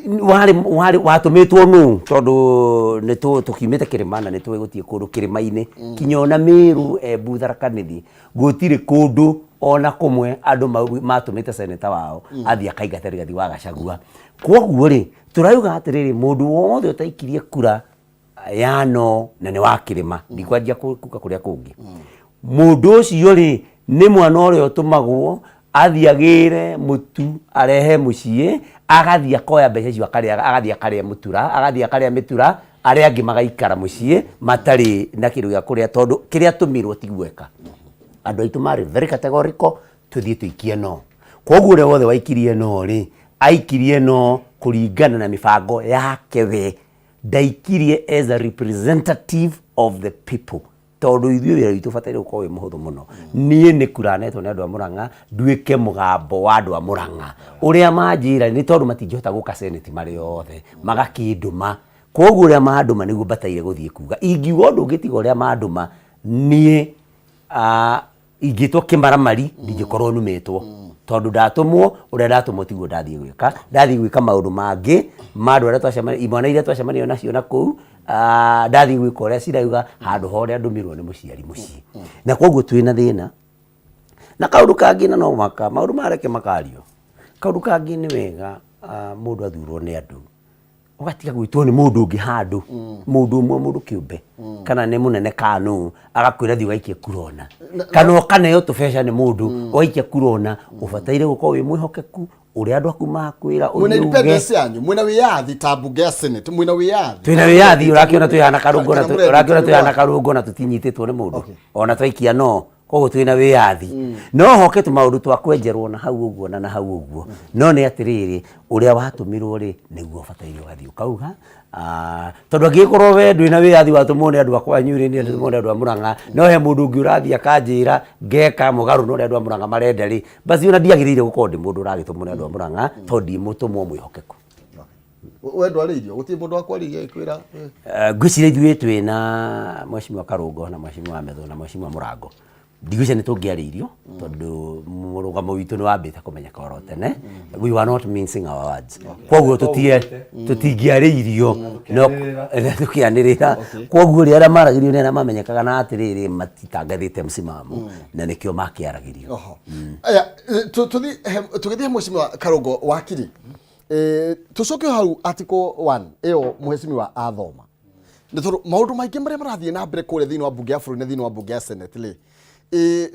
warĩ watũmĩtwo nũ? Tondũ nĩ tũkiumĩte kĩrĩma na nĩ tũĩ gũtirĩ kũndũ kĩrĩma-inĩ, kinya ona Mĩrũ, Embu, Tharaka Nithi, gũtirĩ kũndũ ona kũmwe andũ matũmĩte seneta wao athiĩ akaingate Rigathi wa Gachagua. Koguo rĩ, tũrauga atĩrĩrĩ, mũndũ wothe ũtaikirie kura ya no na nĩ wa kĩrĩma, ndikwanjia kuga kũrĩa kũngĩ, mũndũ ũcio rĩ, nĩ mwana ũrĩa ũtũmagwo athiĩ agĩre mũtu arehe mũciĩ, agathiĩ akoya mbeca icio akarĩa, agathiĩ akarĩa mũtura, agathiĩ akarĩa mĩtura, arĩa angĩ magaikara mũciĩ matarĩ na kĩndũ gĩa kũrĩa, tondũ kĩrĩa atũmirwo ti gweka. Andũ aitũ marĩ very categorical, tũthiĩ tũikie no. Koguo ũrĩa wothe waikirie no rĩ, aikirie no kũringana na mĩbango yake we, ndaikirie as a representative of the people, tondũ ithuĩ wĩra witũ ũbataire gũkorwo wĩ mũhũthũ mũno. Niĩ nĩ kuranetwo nĩ andũ a Mũrang'a nduĩke mũgambo wa andũ a Mũrang'a, ũrĩa manjĩra, nĩ tondũ matingĩhota gũka Senate marĩ othe, magakĩndũma. Koguo ũrĩa mandũma nĩguo mbataire gũthiĩ kuga. Ingiuga ũndũ ũngĩ tiga ũrĩa mandũma, niĩ ingĩtwo kĩmaramari, ndingĩkorwo numĩtwo, tondũ ndatũmwo ũrĩa ndatũmwo tiguo ndathiĩ gwĩka. Ndathiĩ gwĩka maũndũ mangĩ ma andũ arĩa twacemania, imwana iria twacemania nacio na kũu, ndathiĩ gwĩka ũrĩa cirauga handũ ha ũrĩa ndũmirwo nĩ mũciari mũciĩ. Na koguo twĩna thĩna na kaũndũ kangĩ, na no maka maũndũ mareke makario. Kaũndũ kangĩ nĩ wega, mũndũ athurwo nĩ andũ, ũgatiga gwĩtwo nĩ mũndũ ũngĩ handũ, mũndũ ũmwe, mũndũ kĩũmbe, kana nĩ mũnene kana nũ, agakwĩra thiĩ ũgaikie kura ona, kana ũkaneo tũbeca nĩ mũndũ ũgaikia kura ona. Ũbataire gũkorwo wĩ mwĩhokeku ũrĩa andũ aku makwĩra. Mwĩna ũthiĩ uge. Independence yanyu, mwĩna wĩyathi ta mbunge ya Senate, mwĩna wĩyathi? Twĩna wĩyathi, ũrakĩona twĩhana karũngo na Kana mũrendia ũrakĩona tũrĩ twĩhana karũngo na tũtinyitĩtwo nĩ mũndũ ona twaikia no. Koguo twĩna wĩyathi, no hoke tũmaũndũ twa kwenjerwo na hau ũguo na hau ũguo, no nĩ atĩrĩrĩ, ũrĩa watũmirwo rĩ, nĩguo ũbataire ũgathiĩ ũkauga. Tondũ angĩgĩkorwo we ndwĩna wĩyathi, watũmwo nĩ andũ a kwanyu rĩ, niĩ ndũmwo nĩ andũ a Mũrang'a, no he mũndũ ũngĩ ũrathiĩ akanjĩra ngeka mũgarũ na ũrĩa andũ a Mũrang'a marenda rĩ, basi ona ndiagĩrĩire gũkorwo ndĩ mũndũ ũragĩtũmwo nĩ andũ a Mũrang'a, tondũ ndi mũtũmwo mwĩhokeku. We ndwarĩirio, gũtirĩ mũndũ wakwarĩirie agĩkwĩra? Ngwĩciria ithuĩ twĩna mheshimiwa Karũngo na mheshimiwa Methu na mheshimiwa Mũrango, ndigwĩciria nĩ tũngĩarĩirio, tondũ mũrũgamo witũ nĩ wambĩte kũmenyeka oro tene. We were not mincing our words, koguo tũtingĩarĩirio, no tũkĩanĩrĩra. Koguo rĩ, arĩa maragĩrio nĩ arĩa mamenyekaga na atĩrĩrĩ, matitangathĩte msimamo, na nĩkĩo makĩaragĩrio. Oho. Aya, tũgĩthiĩ he mheshimiwa Karũngo wakiri, tũcoke hau article 1 ĩyo mheshimiwa athoma, nĩ tondũ maũndũ maingĩ marĩa marathiĩ na mbere kũrĩa thĩinĩ wa mbunge ya bũrũri na thĩinĩ wa mbunge ya Senate rĩ,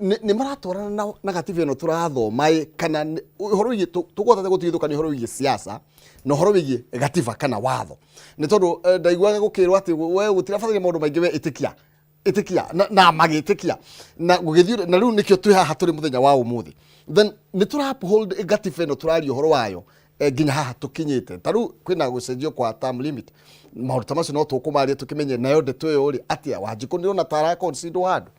nĩ maratwarana na gatiba ĩno tũrathoma ĩ, kana ũhoro wĩgiĩ tũkũhota gũtigithũkania ũhoro wĩgiĩ siasa na ũhoro wĩgiĩ gatiba kana watho? Nĩ tondũ ndaiguaga gũkĩrwo atĩ we gũtirabataire maũndũ maingĩ, we ĩtĩkia ĩtĩkia na magĩtĩkia na gũgĩthiĩ, na rĩu nĩkĩo twĩ haha tũrĩ mũthenya wa ũmũthĩ. Then nĩ tũra uphold gatiba ĩno tũraria ũhoro wayo, nginya haha tũkinyĩte. Ta rĩu kwĩna gũcenjio kwa term limit, maũndũ ta macio no tũkũmaria tũkĩmenye nayo ndeto ĩyo rĩ atĩa. Wanjikũ, nĩ ũrona ta ara consider handũ?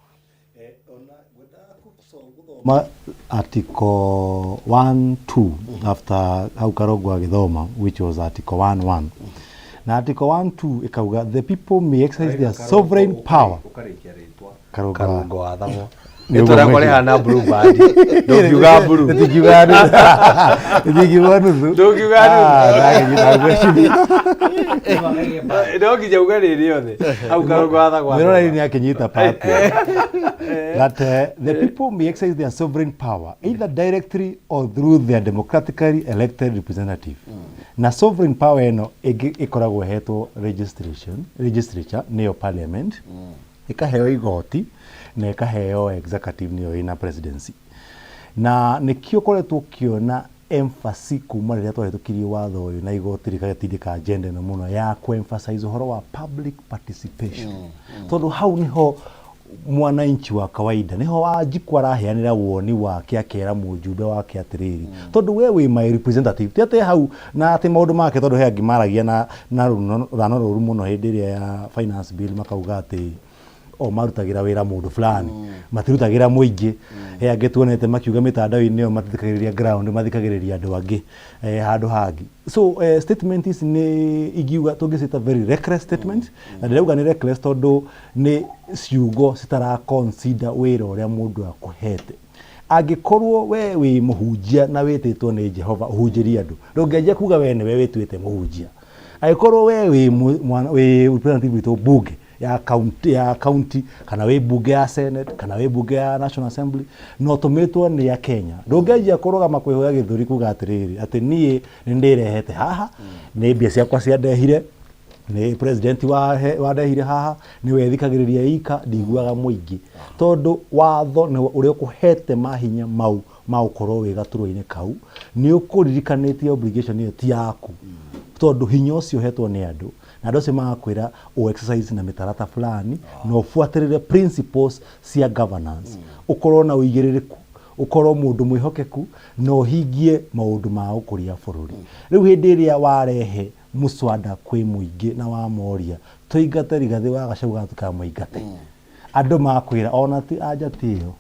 Ona ngwendaga gũthoma. Ma article 1 2 after hau Karongo agĩthoma, which was article 1 1, na article 1 2 ĩkauga the people may exercise their sovereign power. Ũkarĩkia rĩtwa. Karũngo. Karũngo wathagwo. Nĩ Rĩtwa rĩakwa ũguo. rĩhana blue band, ndũngiuga blue. Ndingiuga nuthu. Ndingiuga nuthu. Ndũngiuga nuthu. Ah, ndakĩnyita ngweciria. No nginya uge rĩ rĩothe hau Karũngo wathagwo. Mwĩroreri nĩ akĩnyita part that the people may exercise their sovereign power either directly or through their democratically elected representative. Na sovereign power ĩno ĩngĩ ĩkoragwo ĩhetwo registration legislature, nĩyo parliament, ĩkaheo igoti na ĩkaheo executive, nĩyo ĩna presidency. Na nĩkĩo ũkoretwo ũkĩona emphasis kuma rĩrĩa twahĩtũkirie watho ũyũ na igoti rĩgatindĩka agenda ĩno mũno ya kũ-emphasize ũhoro wa public participation, tondũ hau nĩho mwananchi wa kawaida, niho Wanjikũ araheanĩra woni wake, akera mũjumbe wake atĩrĩrĩ, tondũ we wĩ my representative, ti atĩ hau na atĩ maũndũ make, tondũ he angĩ maragia na rũrano rũru mũno hĩndĩ ĩrĩa ya finance bill, makauga atĩ o marutagĩra wĩra mũndũ fulani, matirutagĩra mũingĩ. He angĩ tuonete makiuga mĩtandao-inĩ ĩyo matithikagĩrĩria ground, mathikagĩrĩria andũ angĩ handũ hangĩ. So statement ici nĩ ingiuga tũngĩciĩta very reckless statement, na ndĩrauga nĩ reckless tondũ nĩ ciugo citara consider wĩra ũrĩa mũndũ akũhete. Angĩkorwo we wĩ mũhunjia na wĩtĩtwo nĩ Jehova ũhunjĩrie andũ, ndũngĩanjia kuga we nĩwe wĩtuĩte mũhunjia. Angĩkorwo we wĩ wĩ representative witũ bunge ya county, kana wĩ bunge ya senate, kana wĩ bunge ya National Assembly, na ũtũmĩtwo nĩ a Kenya, ndũngĩanjia kũrũgama kwĩhũra gĩthũri kuga atĩrĩrĩ, atĩ niĩ nĩ ndĩrehete haha, nĩ mbia ciakwa ciandehire, nĩ president wandehire haha, nĩwe thikagĩrĩria ika, ndiguaga mũingĩ, tondũ watho nĩ ũrĩa ũkũhete mahinya mau ma gũkorwo wĩ gaturwa-inĩ kau nĩ ũkũririkanĩtie obligation ĩyo ti yaku, tondũ hinya ũcio ũhetwo nĩ andũ, na andũ acio magakwĩra ũ exercise na mĩtarata fulani na ũbuatĩrĩre principles cia governance, ũkorwo na ũigĩrĩrĩku, ũkorwo mũndũ mwĩhokeku na ũhingie maũndũ ma gũkũria bũrũri. Rĩu hĩndĩ ĩrĩa warehe mũswada kwĩ mũingĩ na wamoria tũingate Rigathĩ wa Gachagua, tũkamũingate, andũ makwĩra ona ti anja, ti ĩyo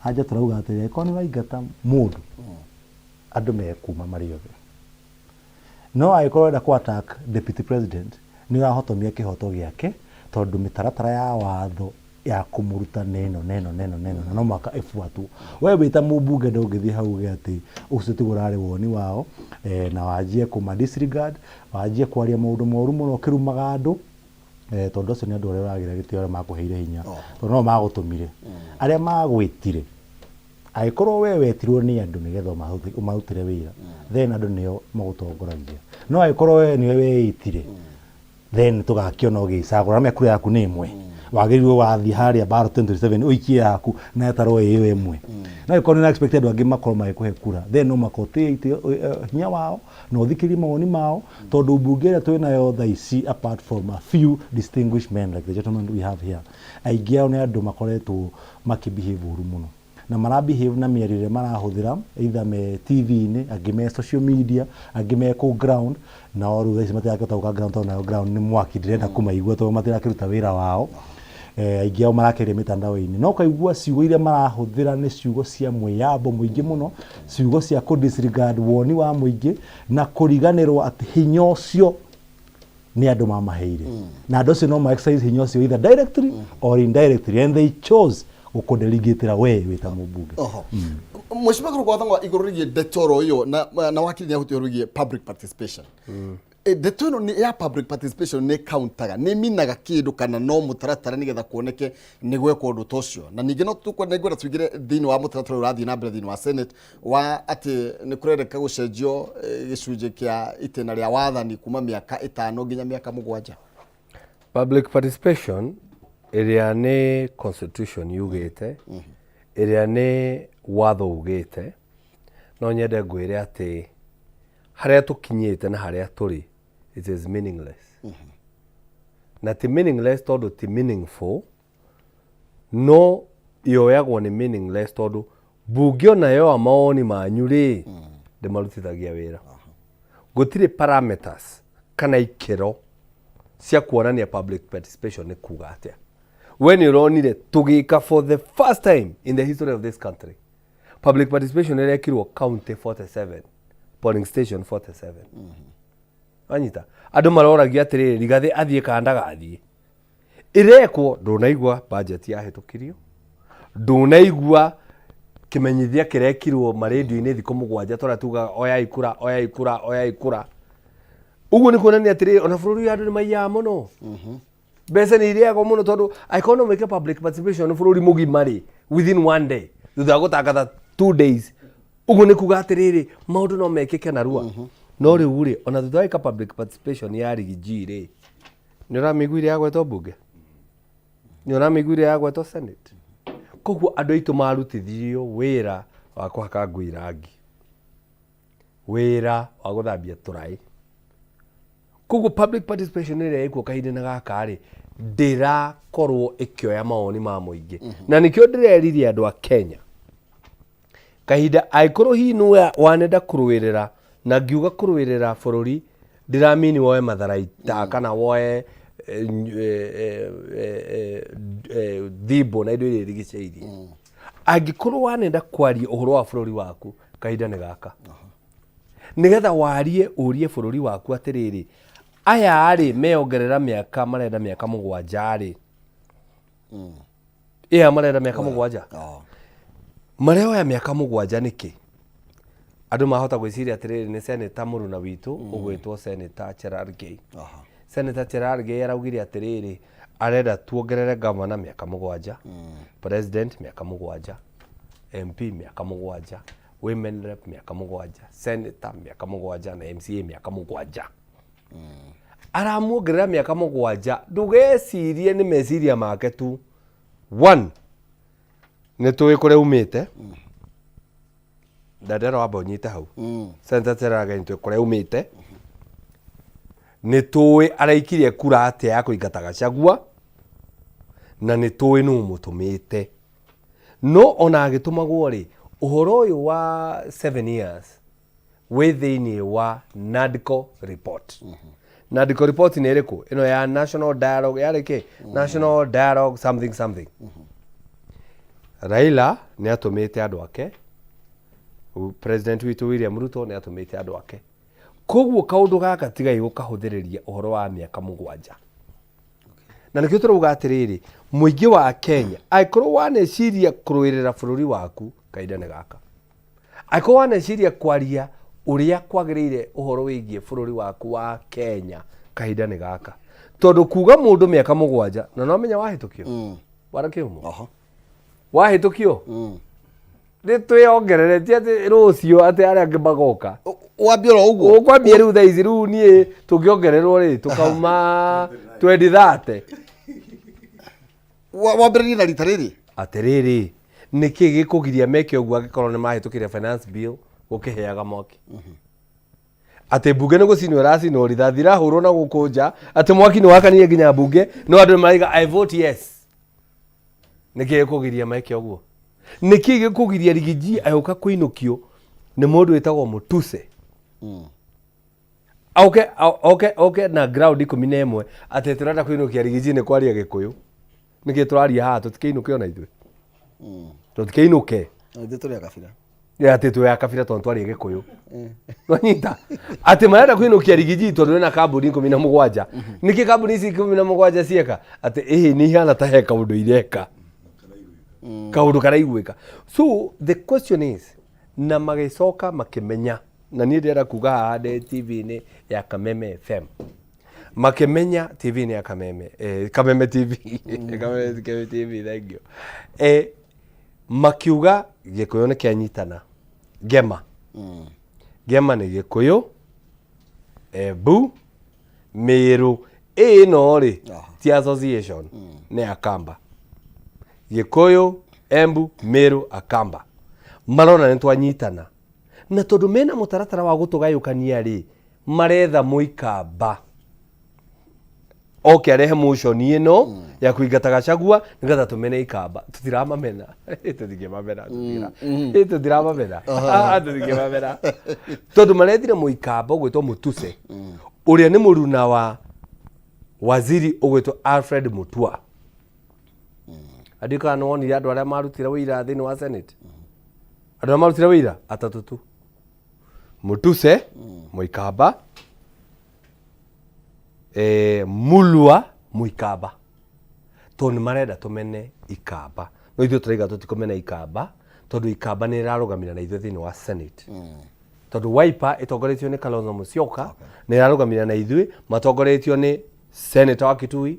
anja. Tũrauga atĩrĩ, angĩkorwo nĩ waingata mũndũ, andũ mekuma marĩ othe, no angĩkorwo ũrenda kũ attack deputy president, nĩ ũrahotomia kĩhoto gĩake, tondũ mĩtaratara ya watho ya kũmũruta nĩ ĩno na ĩno na ĩno na ĩno, na no mũhaka ĩbuatwo. We wĩ ta mũmbunge ndũngĩthiĩ hau uge atĩ ũcio tiguo ũrarĩ woni wao, na wanjie kũma disregard, wanjie kwaria maũndũ moru mũno ũkĩrumaga andũ, tondũ acio nĩ andũ arĩa ũragĩra gĩtĩo, arĩa makũheire hinya, tondũ no magũtũmire, arĩa magwĩtire. Angĩkorwo we wetirwo nĩ andũ nĩgetha ũmarutĩre wĩra, then andũ nĩo magũtongoragia. No angĩkorwo we nĩwe weĩtire, then tũgakĩona ũgĩcagũra na kura yaku nĩ ĩmwe, wagĩrĩirwo wathiĩ harĩa ballot 2027 ũikie yaku na ĩtarwo ĩyo ĩmwe. No angĩkorwo nĩ expect andũ angĩ makorwo magĩkũhe kura, then no mũhaka ũtĩe hinya wao na ũthikĩrĩrie mawoni mao, tondũ mbunge ĩrĩa twĩ nayo thaa ici, apart from a few distinguished men like the gentleman we have here, aingĩ ao nĩ andũ makoretwo makĩbehave ũru mũno, na marabehave na mĩario ĩrĩa marahũthĩra, either me TV-inĩ, angĩ me social media, angĩ me kũu ground. Nao rĩu thaa ici matirakĩhota gũka ground, tondũ nayo ground nĩ mwaki, ndĩrenda kũmaigua tondũ matirakĩruta wĩra wao. Aingĩ ao marakĩaria mĩtandao-inĩ, no ũkaigua ciugo iria marahũthĩra nĩ ciugo cia mwĩyambo mũingĩ mũno, ciugo cia kũ disregard woni wa mũingĩ na kũriganĩrwo atĩ hinya ũcio nĩ andũ mamaheire, na andũ acio no ma exercise hinya ũcio either directly or indirectly, and they chose gũkũdelegatĩra we wĩ ta mũmbunge. Oho. Mheshimiwa Karũgũ Wathang'wa, igũrũ rĩgiĩ ndeto oro ĩyo na wakiri nĩ ahutia ũhoro wĩgiĩ public participation. Ndeto ĩno nĩ ya public participation, nĩ kauntaga, nĩ minaga kĩndũ, kana no mũtaratara nĩgetha kuoneke nĩ gwekwo ũndũ ta ũcio? Na ningĩ no tũkwenda, nĩngwenda tũingĩre thĩinĩ wa mũtaratara ũyũ ũrathiĩ na mbere thĩinĩ wa Senate wa atĩ nĩ kũrendeka gũcenjio gĩcunjĩ kĩa itĩna rĩa wathani kuma mĩaka 5 nginya mĩaka 7. Public participation ĩrĩa nĩ constitution yugĩte, ĩrĩa nĩ watho ugĩte, no nyende ngwĩre atĩ harĩa tũkinyĩte na harĩa tũrĩ, it is meaningless. Na ti meaningless tondũ ti meaningful, no yoyagwo nĩ meaningless tondũ mbunge ona yoa mawoni manyu rĩ, ndĩmarutithagia wĩra. Gũtirĩ parameters kana ikĩro cia kuonania public participation nĩ kuga atĩa. We nĩ ũronire tũgĩka for the first time in the history of this country. Public participation ĩrekirwo county 47, polling station 47. Wanyita? Andũ maroragia atĩrĩrĩ, Rigathĩ athiĩ kana ndagathiĩ? Ĩrekwo, ndũnaigua budget yahĩtũkirio, ndũnaigua kĩmenyithia kĩrekirwo marendio-inĩ thikũ 7 tũrĩa tugaga oyai kura, oyai kura, oyai kura. Ũguo nĩ kuonania atĩrĩrĩ, ona bũrũri ũyũ andũ nĩ maiyaga mũno. Mbeca nĩ irĩagwo mũno, tondũ angĩkorwo no mwĩke public participation bũrũri mũgima rĩ, within one day, thutha wa gũtangatha 2 days, ũguo nĩ kuga atĩrĩrĩ, maũndũ no mekĩke narua. No rĩu rĩ, ona thutha wa gwĩka public participation ya Riggy G rĩ, nĩ ũramĩiguire yagwetwo mbunge? Nĩ ũramĩiguire yagwetwo Senate? Koguo andũ aitũ marutithirio wĩra wa kũhaka ngui rangi, wĩra wa gũthambia tũraĩ. Koguo public participation ĩrĩa ĩkuo kahinda-inĩ gaka rĩ, ndĩrakorwo ĩkĩoya mawoni ma mũingĩ. Na nĩkĩo ndĩrerire andũ a Kenya kahinda, angĩkorwo hihi nĩwe wanenda kũrũĩrĩra, na ngiuga kũrũĩrĩra bũrũri ndiramini woe matharaita kana woe thimbo na indo iria irigicĩirie. Angĩkorwo wanenda kwaria ũhoro wa bũrũri waku, kahinda nĩ gaka nĩgetha warie, ũrie bũrũri waku atĩrĩrĩ, aya rĩ meyongerera mĩaka, marenda mĩaka 7 rĩ, ĩa marenda mĩaka 7, mareoya mĩaka 7 nĩkĩ? Andũ mahota gwĩciria atĩrĩrĩ, nĩ seneta mũruna witũ ũgwĩtwo Senator Cherargei. Senator Cherargei araugire atĩrĩrĩ, arenda tuongerere gavana mĩaka 7, president mĩaka 7, MP mĩaka 7, women rep mĩaka 7, senator mĩaka 7 na MCA mĩaka 7. Aramuongerera mĩaka 7, ndũgecirie nĩ meciria make tu. One, nĩ tũĩ kũrĩa umĩte. Ndandera wamba ũnyite hau. Senator Cherargei nĩ tũĩ kũrĩa umĩte, nĩ tũĩ araikirie kura atĩa ya kũingata Gachagua, na nĩ tũĩ nũ mũtũmĩte. No ona agĩtũmagwo rĩ, ũhoro ũyũ wa 7 years wĩ thĩinĩ wa NADCO report. NADCO report nĩ ĩrĩkũ? Ĩno ya National Dialogue, yarĩ kĩ? National Dialogue something something. Raila nĩ atũmĩte andũ ake, President witũ William Ruto nĩ atũmĩte andũ ake. Koguo kaũndũ gaka tigai gũkahũthĩrĩria ũhoro wa mĩaka 7. Na nĩkĩo tũrauga atĩrĩrĩ, mũingĩ wa Kenya, angĩkorwo waneciria kũrũĩrĩra bũrũri waku, kahinda nĩ gaka. Angĩkorwo waneciria kwaria ũrĩa kwagĩrĩire ũhoro wĩgiĩ bũrũri waku wa Kenya, kahinda nĩ gaka. Tondũ kuga mũndũ mĩaka 7, na no menya wahĩtũkio wara kĩhumo wahĩtũkio, nĩ twĩongerere, ti atĩ rũciũ atĩ arĩa angĩ magoka. Wambie oro ũguo. Ũkwambia rĩu thaa ici, rĩu niĩ tũngĩongererwo rĩ, tũkauma 2030. Wambĩrĩrie na rita rĩrĩ. Atĩrĩrĩ, nĩkĩ gĩkũgiria meke ũguo angĩkorwo nĩ mahĩtũkire finance bill gũkĩhĩaga mwaki, atĩ mbunge nĩ gũcinwo ĩracinwo, rithathi irahũrwo na gũkũ nja, atĩ mwaki nĩ wakanire nginya mbunge, no andũ nĩ maraiga "I vote yes"? Nĩkĩ gĩkũgiria meke ũguo? Nĩkĩ gĩkũgiria Riggy G agĩũka kũinũkio nĩ mũndũ wĩtagwo Mũtuse, oke na ground 11 atĩ tũrenda kũinũkia Riggy G nĩ kwaria Gĩkũyũ? Nĩkĩ tũraria haha tũtikĩinũke ona ithuĩ? Tũtikĩinũke. Ithuĩ tũrĩ a kabira. Ĩ, atĩ twĩ a kabira tondũ twaria Gĩkũyũ. Nwanyita atĩ marenda kũinũkia Riggy G tondũ ena kambuni 17. Nĩkĩ kambuni ici 17 cieka atĩ ĩhĩ nĩ ihana ta he kaũndũ ireka, kaũndũ karaiguĩka? So the question is, na magĩcoka makĩmenya, na niĩ ndĩrenda kuga haha ndĩ TV-inĩ ya Kameme FM, makĩmenya TV-inĩ ya Kameme, Kameme TV, Kameme TV, thank you, makiuga Gĩkũyũ nĩ kĩanyitana ngema. Ngema nĩ Gĩkũyũ, Embu, Mĩrũ, ĩno rĩ ti association, nĩ Akamba. Gĩkũyũ, Embu, Mĩrũ, Akamba, marona nĩ twanyitana, na tondũ mena mũtaratara wa gũtũgayũkania rĩ, maretha mũikamba oke arehe motion ĩno ya kũingata Gachagua nĩgetha tũmene Ikamba. Tũtiramamena, tũtingĩmamena, tũtiramamena, tũtingĩmamena, tondũ marethire mũikamba ũgwĩtwo Mũtuse, ũrĩa nĩ mũruna wa waziri ũgwĩtwo Alfred Mutua. Andũ kana nĩ wonire andũ arĩa marutire wĩira thĩinĩ wa Senate. Andũ arĩa marutire wĩira atatũ tu, Mutuse Mũikamba, Mulwa Mũikamba, tondũ nĩ marenda tũmene Ikamba. No ithuĩ tũraiga tũtikũmena Ikamba, tondũ Ikamba nĩ ĩrarũgamĩra na ithuĩ thĩinĩ wa Senate. Tondũ Wiper ĩtongoretio nĩ Kalonzo Musyoka, nĩ ĩrarũgamĩra na ithuĩ, matongoretio nĩ Senator wa Kitui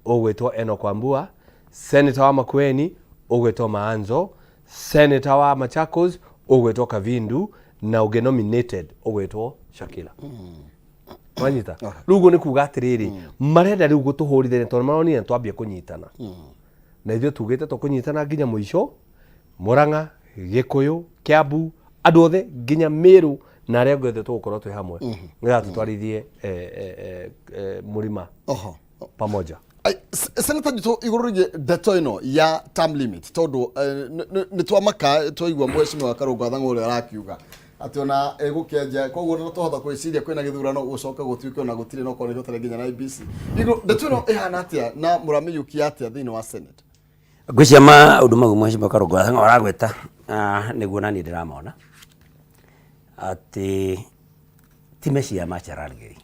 ũgwĩtwo Enoch Wambua, Senator wa Makueni ũgwĩtwo Maanzo, Senator wa Machakos ũgwĩtwo Kavindu, na ũngĩ nominated ũgwĩtwo Shakila. Wanyita? Rĩu ũguo nĩ kuga atĩrĩrĩ, marenda rĩu gũtũhũrithania tondũ maronire twambia kũnyitana. Na ithuĩ tugĩte tũkũnyitana nginya mũico, Murang'a, Gĩkũyũ, Kiambu, andũ othe nginya Meru na arĩa angĩ othe tũgũkorwo twĩ hamwe nĩgetha tũtwarithie mũrima pamoja. Senator Njutũ, igũrũ rĩgiĩ ndeto ĩno ya term limit, tondũ nĩ twamaka twaigua mheshimiwa Karũngũ Athang'a ũrĩa arakiuga atĩ ona ĩgũkĩanjia, koguo no twahota gwĩciria kwĩna gĩthurano gũcoke gũtuĩke ona gũtirĩ, no korwo nĩ nginya na IEBC. Igũrũ ndeto ĩno ĩhana atĩa na mũramĩiyũkia atĩa thĩinĩ wa Senate? Ngwĩciria maũndũ mau mheshimiwa Karũngũ Athang'a aragweta nĩguo naniĩ ndĩramona atĩ ti meciria ma Cherargei.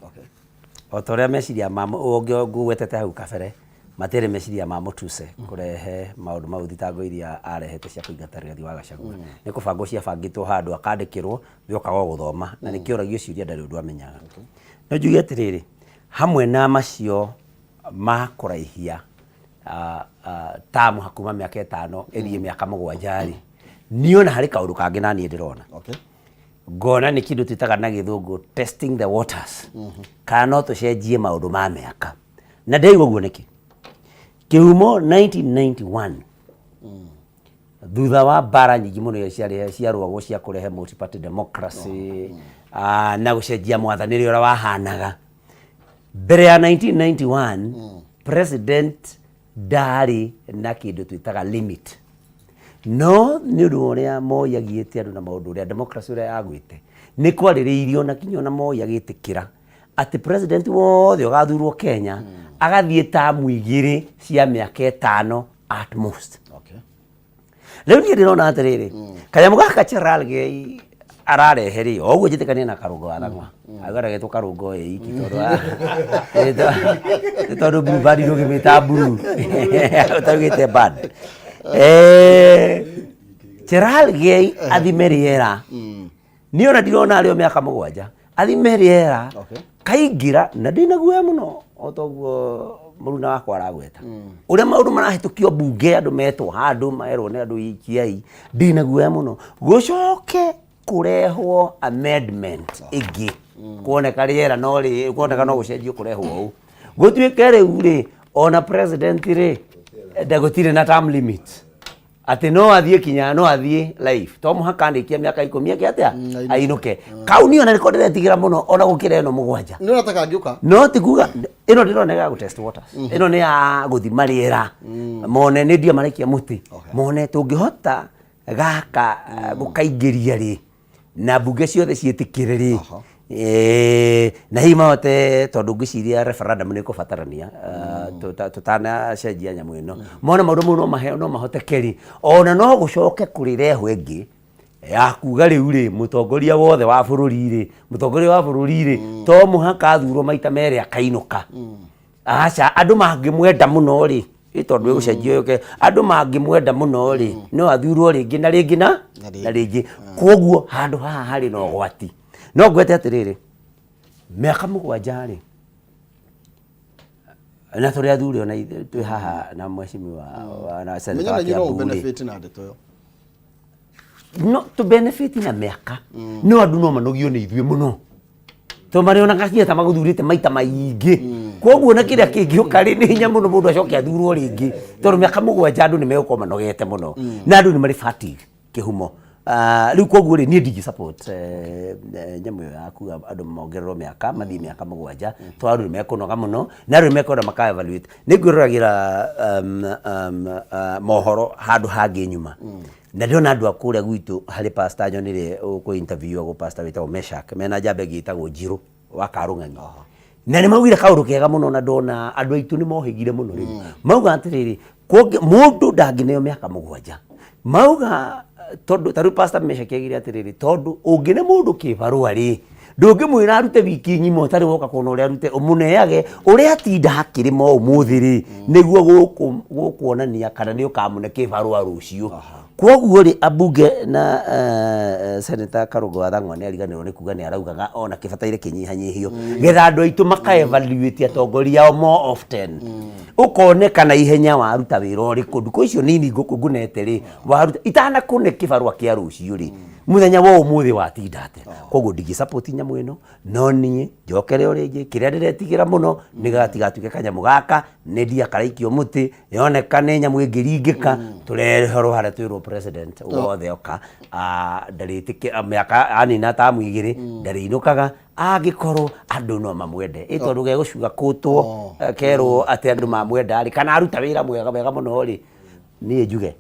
O ta ũrĩa meciria ma ũngĩ ngũgwetete hau kabere matiarĩ meciria ma Mutuse kũrehe maũndũ mau, thitango iria arehete cia kũingata Rigathi wa Gachagua. Nĩ kũbangwo ciabangĩtwo handũ akandĩkĩrwo, we okaga o gũthoma na nĩkĩo oragio ciũria ndarĩ ũndũ amenyaga. No njuge atĩrĩrĩ, hamwe na macio ma kũraihia tamu kuma mĩaka 5 ĩthiĩ mĩaka 7 rĩ, niĩ ona harĩ kaũndũ kangĩ na niĩ ndĩrona. Ngona nĩ kĩndũ twĩtaga na gĩthũngũ testing the waters, kana no tũcenjie maũndũ ma mĩaka. Na ndĩraigua ũguo nĩkĩ? Kĩhumo 1991, thutha wa mbara nyingĩ mũno iria ciarĩ ciarũagwo cia kũrehe multi-party democracy na gũcenjia mwathanĩre ũrĩa wahanaga mbere ya 1991, president ndarĩ na kĩndũ twĩtaga limit. No nĩ ũndũ wa ũrĩa Moi agiĩte andũ na maũndũ ũrĩa democracy ũrĩa yagwĩte, nĩ kwarĩrĩirio na kinya ona Moi agĩtĩkĩra atĩ president wothe ũgathurwo Kenya agathiĩ tamu 2 cia mĩaka 5 at most. Rĩu niĩ ndĩrona atĩrĩrĩ, kanyamũ gaka Cherargei ararehe rĩ, o ũguo njĩtĩkanie na Karũngo wa Thang'wa, auga ndagetwo Karũngo ĩ iki tondũ nĩ tondũ blue band ndũngĩmĩta blue ũtaugĩte band. Cherargei athime rĩera, niĩ ona ndirona arĩ o mĩaka 7, athime rĩera kaingĩra, na ndĩna guoya mũno o ta ũguo mũruna wakwa aragweta ũrĩa maũndũ marahĩtũkio mbunge, andũ metwo handũ maerwo nĩ andũ ikiai, ndĩna guoya mũno gũcoke kũrehwo amendment ĩngĩ, kuoneka rĩera no rĩ kuoneka no gũcenjio kũrehwo ũũ gũtuĩke rĩu rĩ ona president rĩ ndagũtirĩ na term limit, atĩ no athiĩ kinya no athiĩ life, to mũhaka andĩkia mĩaka 10 eke atĩa, ainũke. Kau niĩ ona nĩko ndĩretigĩra mũno ona gũkĩra ĩno 7. Nĩ ũrona ta kangĩũka? No ti kuga ĩno ndĩrona ya gũ test waters, ĩno nĩ ya gũthima rĩera mone nĩ ndia marekia mũtĩ, mone tũngĩhota gaka gũkaingĩria rĩ na mbunge ciothe ciĩtĩkĩre rĩ, na hihi mahote, tondũ ngwĩciria referendum nĩ ĩkũbatarania tũtanacenjia nyamũ ĩno, mona maũndũ mau no mahoteke rĩ, ona no gũcoke kũrĩrehwo ĩngĩ ya kuga rĩu rĩ mũtongoria wothe wa bũrũri rĩ, mũtongoria wa bũrũri rĩ, to mũhaka athurwo maita merĩ akainũka. Aca, andũ mangĩmwenda mũno rĩ, ĩ tondũ ĩgũcenjio yũke, andũ mangĩmwenda mũno rĩ, no athurwo rĩngĩ na rĩngĩ na na rĩngĩ. Koguo handũ haha harĩ na ũgwati. No ngwete atĩrĩrĩ, mĩaka 7 rĩ, na tũrĩ athuri ona ithuĩ twĩ haha na mheshimiwa na senator Menya wa na inyuĩ no Kiambu rĩ, benefit na ndeto ĩyo. No tũ benefit na mĩaka, no andũ no manogio nĩ ithuĩ mũno tondũ marĩonaga kinya ta magũthurĩte maita maingĩ. Koguo na kĩrĩa kĩngĩũka rĩ, nĩ hinya mũno mũndũ acoke athurwo rĩngĩ, tondũ mĩaka 7 andũ nĩ megũkorwo manogete mũno na andũ nĩ marĩ fatigue kĩhumo. Rĩu koguo rĩ, niĩ ndingĩ support nyamũ ĩyo ya kuga andũ mongererwo mĩaka mathiĩ mĩaka 7, tondũ andũ nĩ mekũnoga mũno na andũ nĩ mekwenda maka evaluate. Nĩ ngwĩroragĩra mohoro handũ hangĩ nyuma, na ndĩrona andũ a kũrĩa gwitũ harĩ pastor nyonire ũkũ interview agwo pastor wĩtagwo Meshak mena njamba ĩngĩ ĩtagwo Njirũ wa Karũng'ang'i, na nĩ maugire kaũndũ kega mũno, na ndona andũ aitũ nĩ mohĩgire mũno. Rĩu mauga atĩrĩrĩ, mũndũ ndangĩneo mĩaka 7, mauga Tondũ ta rĩu Pastor Meshaki augire atĩrĩrĩ, tondũ ũngĩne mũndũ kĩbarũa rĩ, ndũngĩmwĩra arute wiki ng'ima ũtarĩ woka kuona ũrĩa arute, ũmũneage ũrĩa atinda hakĩrĩma ũmũthĩ rĩ, nĩguo gũkuonania kana nĩ ũkamũne kĩbarũa rũciũ. Kwoguo rĩ, ambunge na Senator Karũngũ wa Thang'wa nĩ ariganĩrwo nĩ kuga nĩ araugaga ona kĩbataire kĩnyihanyihio getha andũ aitũ maka evaluate atongoria ao more often, ũkoneka na ihenya waruta wĩra ũrĩkũ ndukũ icio nini ngũkũ ngũnete rĩ, waruta itanakũne kĩbarũa kĩa rũciũ rĩ, mũthenya wa ũmũthĩ watinda atĩa. Koguo ndingĩ support nyamũ ĩno, no niĩ njokere o rĩngĩ kĩrĩa ndĩretigĩra mũno nĩ gatigatuĩke kanyamũ gaka nĩ ndia karaikio mũtĩ, yoneka nĩ nyamũ ĩngĩringĩka, tũreherwo harĩa twĩrwo president wothe oka ndarĩtĩkĩra mĩaka anina tamu igĩrĩ ndarĩinũkaga angĩkorwo andũ no mamwende. Ĩ tondũ gegũcuga kũtwo kerwo atĩ andũ mamwenda rĩ, kana aruta wĩra mwega wega mũno rĩ, niĩ njuge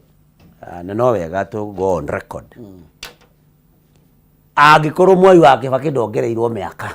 na no wega to go on record, angĩkorwo Mwai wa Kĩbakĩ ndongereirwo mĩaka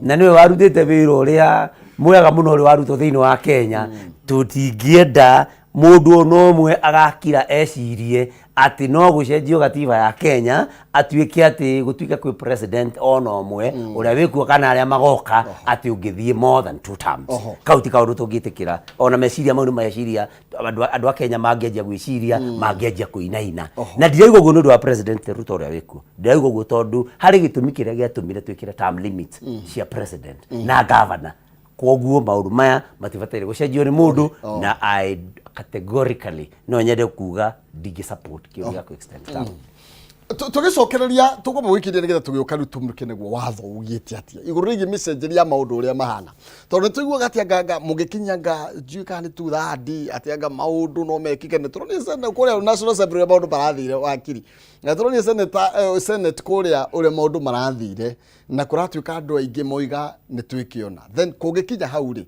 na nĩwe warutĩte wĩra ũrĩa mwega mũno ũrĩa warutwo thĩinĩ wa Kenya, tũtingĩenda mũndũ ona ũmwe agakira ecirie atĩ no gũcenjio gatiba ya Kenya atuĩke atĩ gũtuĩke kwĩ president ona ũmwe ũrĩa wĩkuo kana arĩa magoka atĩ ũngĩthiĩ more than two terms. Kau ti kaũndũ tũngĩtĩkĩra. Ona meciria mau nĩ meciria andũ a Kenya mangĩanjia gwĩciria, mangĩanjia kũinaina. Na ndirauga ũguo nĩ ũndũ wa President Ruto ũrĩa wĩkuo, ndirauga ũguo tondũ harĩ gĩtũmi kĩrĩa gĩatũmire twĩkĩre term limit cia president na governor. Koguo maũndũ maya matibataire gũcenjio nĩ mũndũ, na I categorically no nyende kuga ndingĩ support kĩũria gĩa kũ-extend term. Tũgĩcokereria tũkwamba gwĩkĩria nĩgetha tũgĩũka rĩu tũmũrĩke nĩguo watho ugĩte atĩa igũrũ rĩgiĩ mĩcenjerie ya maũndũ ũrĩa mahana, tondũ nĩ tũiguaga atĩ anga mũngĩkinya anga njui kana nĩ tuthandi atĩ anga maũndũ no mekĩke. Nĩ tũronire Senate kũrĩa National Assembly ũrĩa maũndũ marathire, wakiri, na tũronire Senate kũrĩa ũrĩa maũndũ marathire, na kũratuĩka andũ aingĩ moiga nĩ twĩkĩona. Then kũngĩkinya hau rĩ,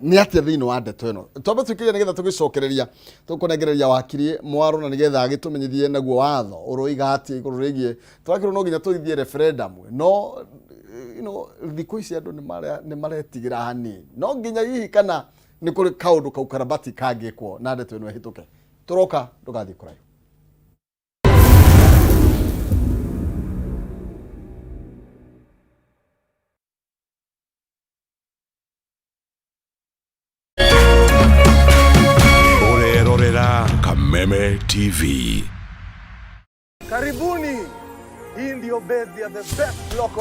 nĩ atĩa thĩinĩ wa ndeto ĩno? Twambe twĩkĩrie nĩgetha tũgĩcokereria tũkũnengereria wakiri Mwaro na nĩgetha agĩtũmenyithie naguo watho ũroiga atĩa igũrũ rĩgiĩ tũrakĩrwo no nginya tũgĩthiĩ referendum. No thikũ ici andũ nĩ maretigĩra hanini, no nginya hihi kana nĩ kũrĩ kaũndũ kau karabati kangĩkwo na ndeto ĩno ĩhĩtũke. Tũroka, ndũgathiĩ kũraihu. Ũrerorera Kameme TV. Karibuni. Hii ndio base ya the best local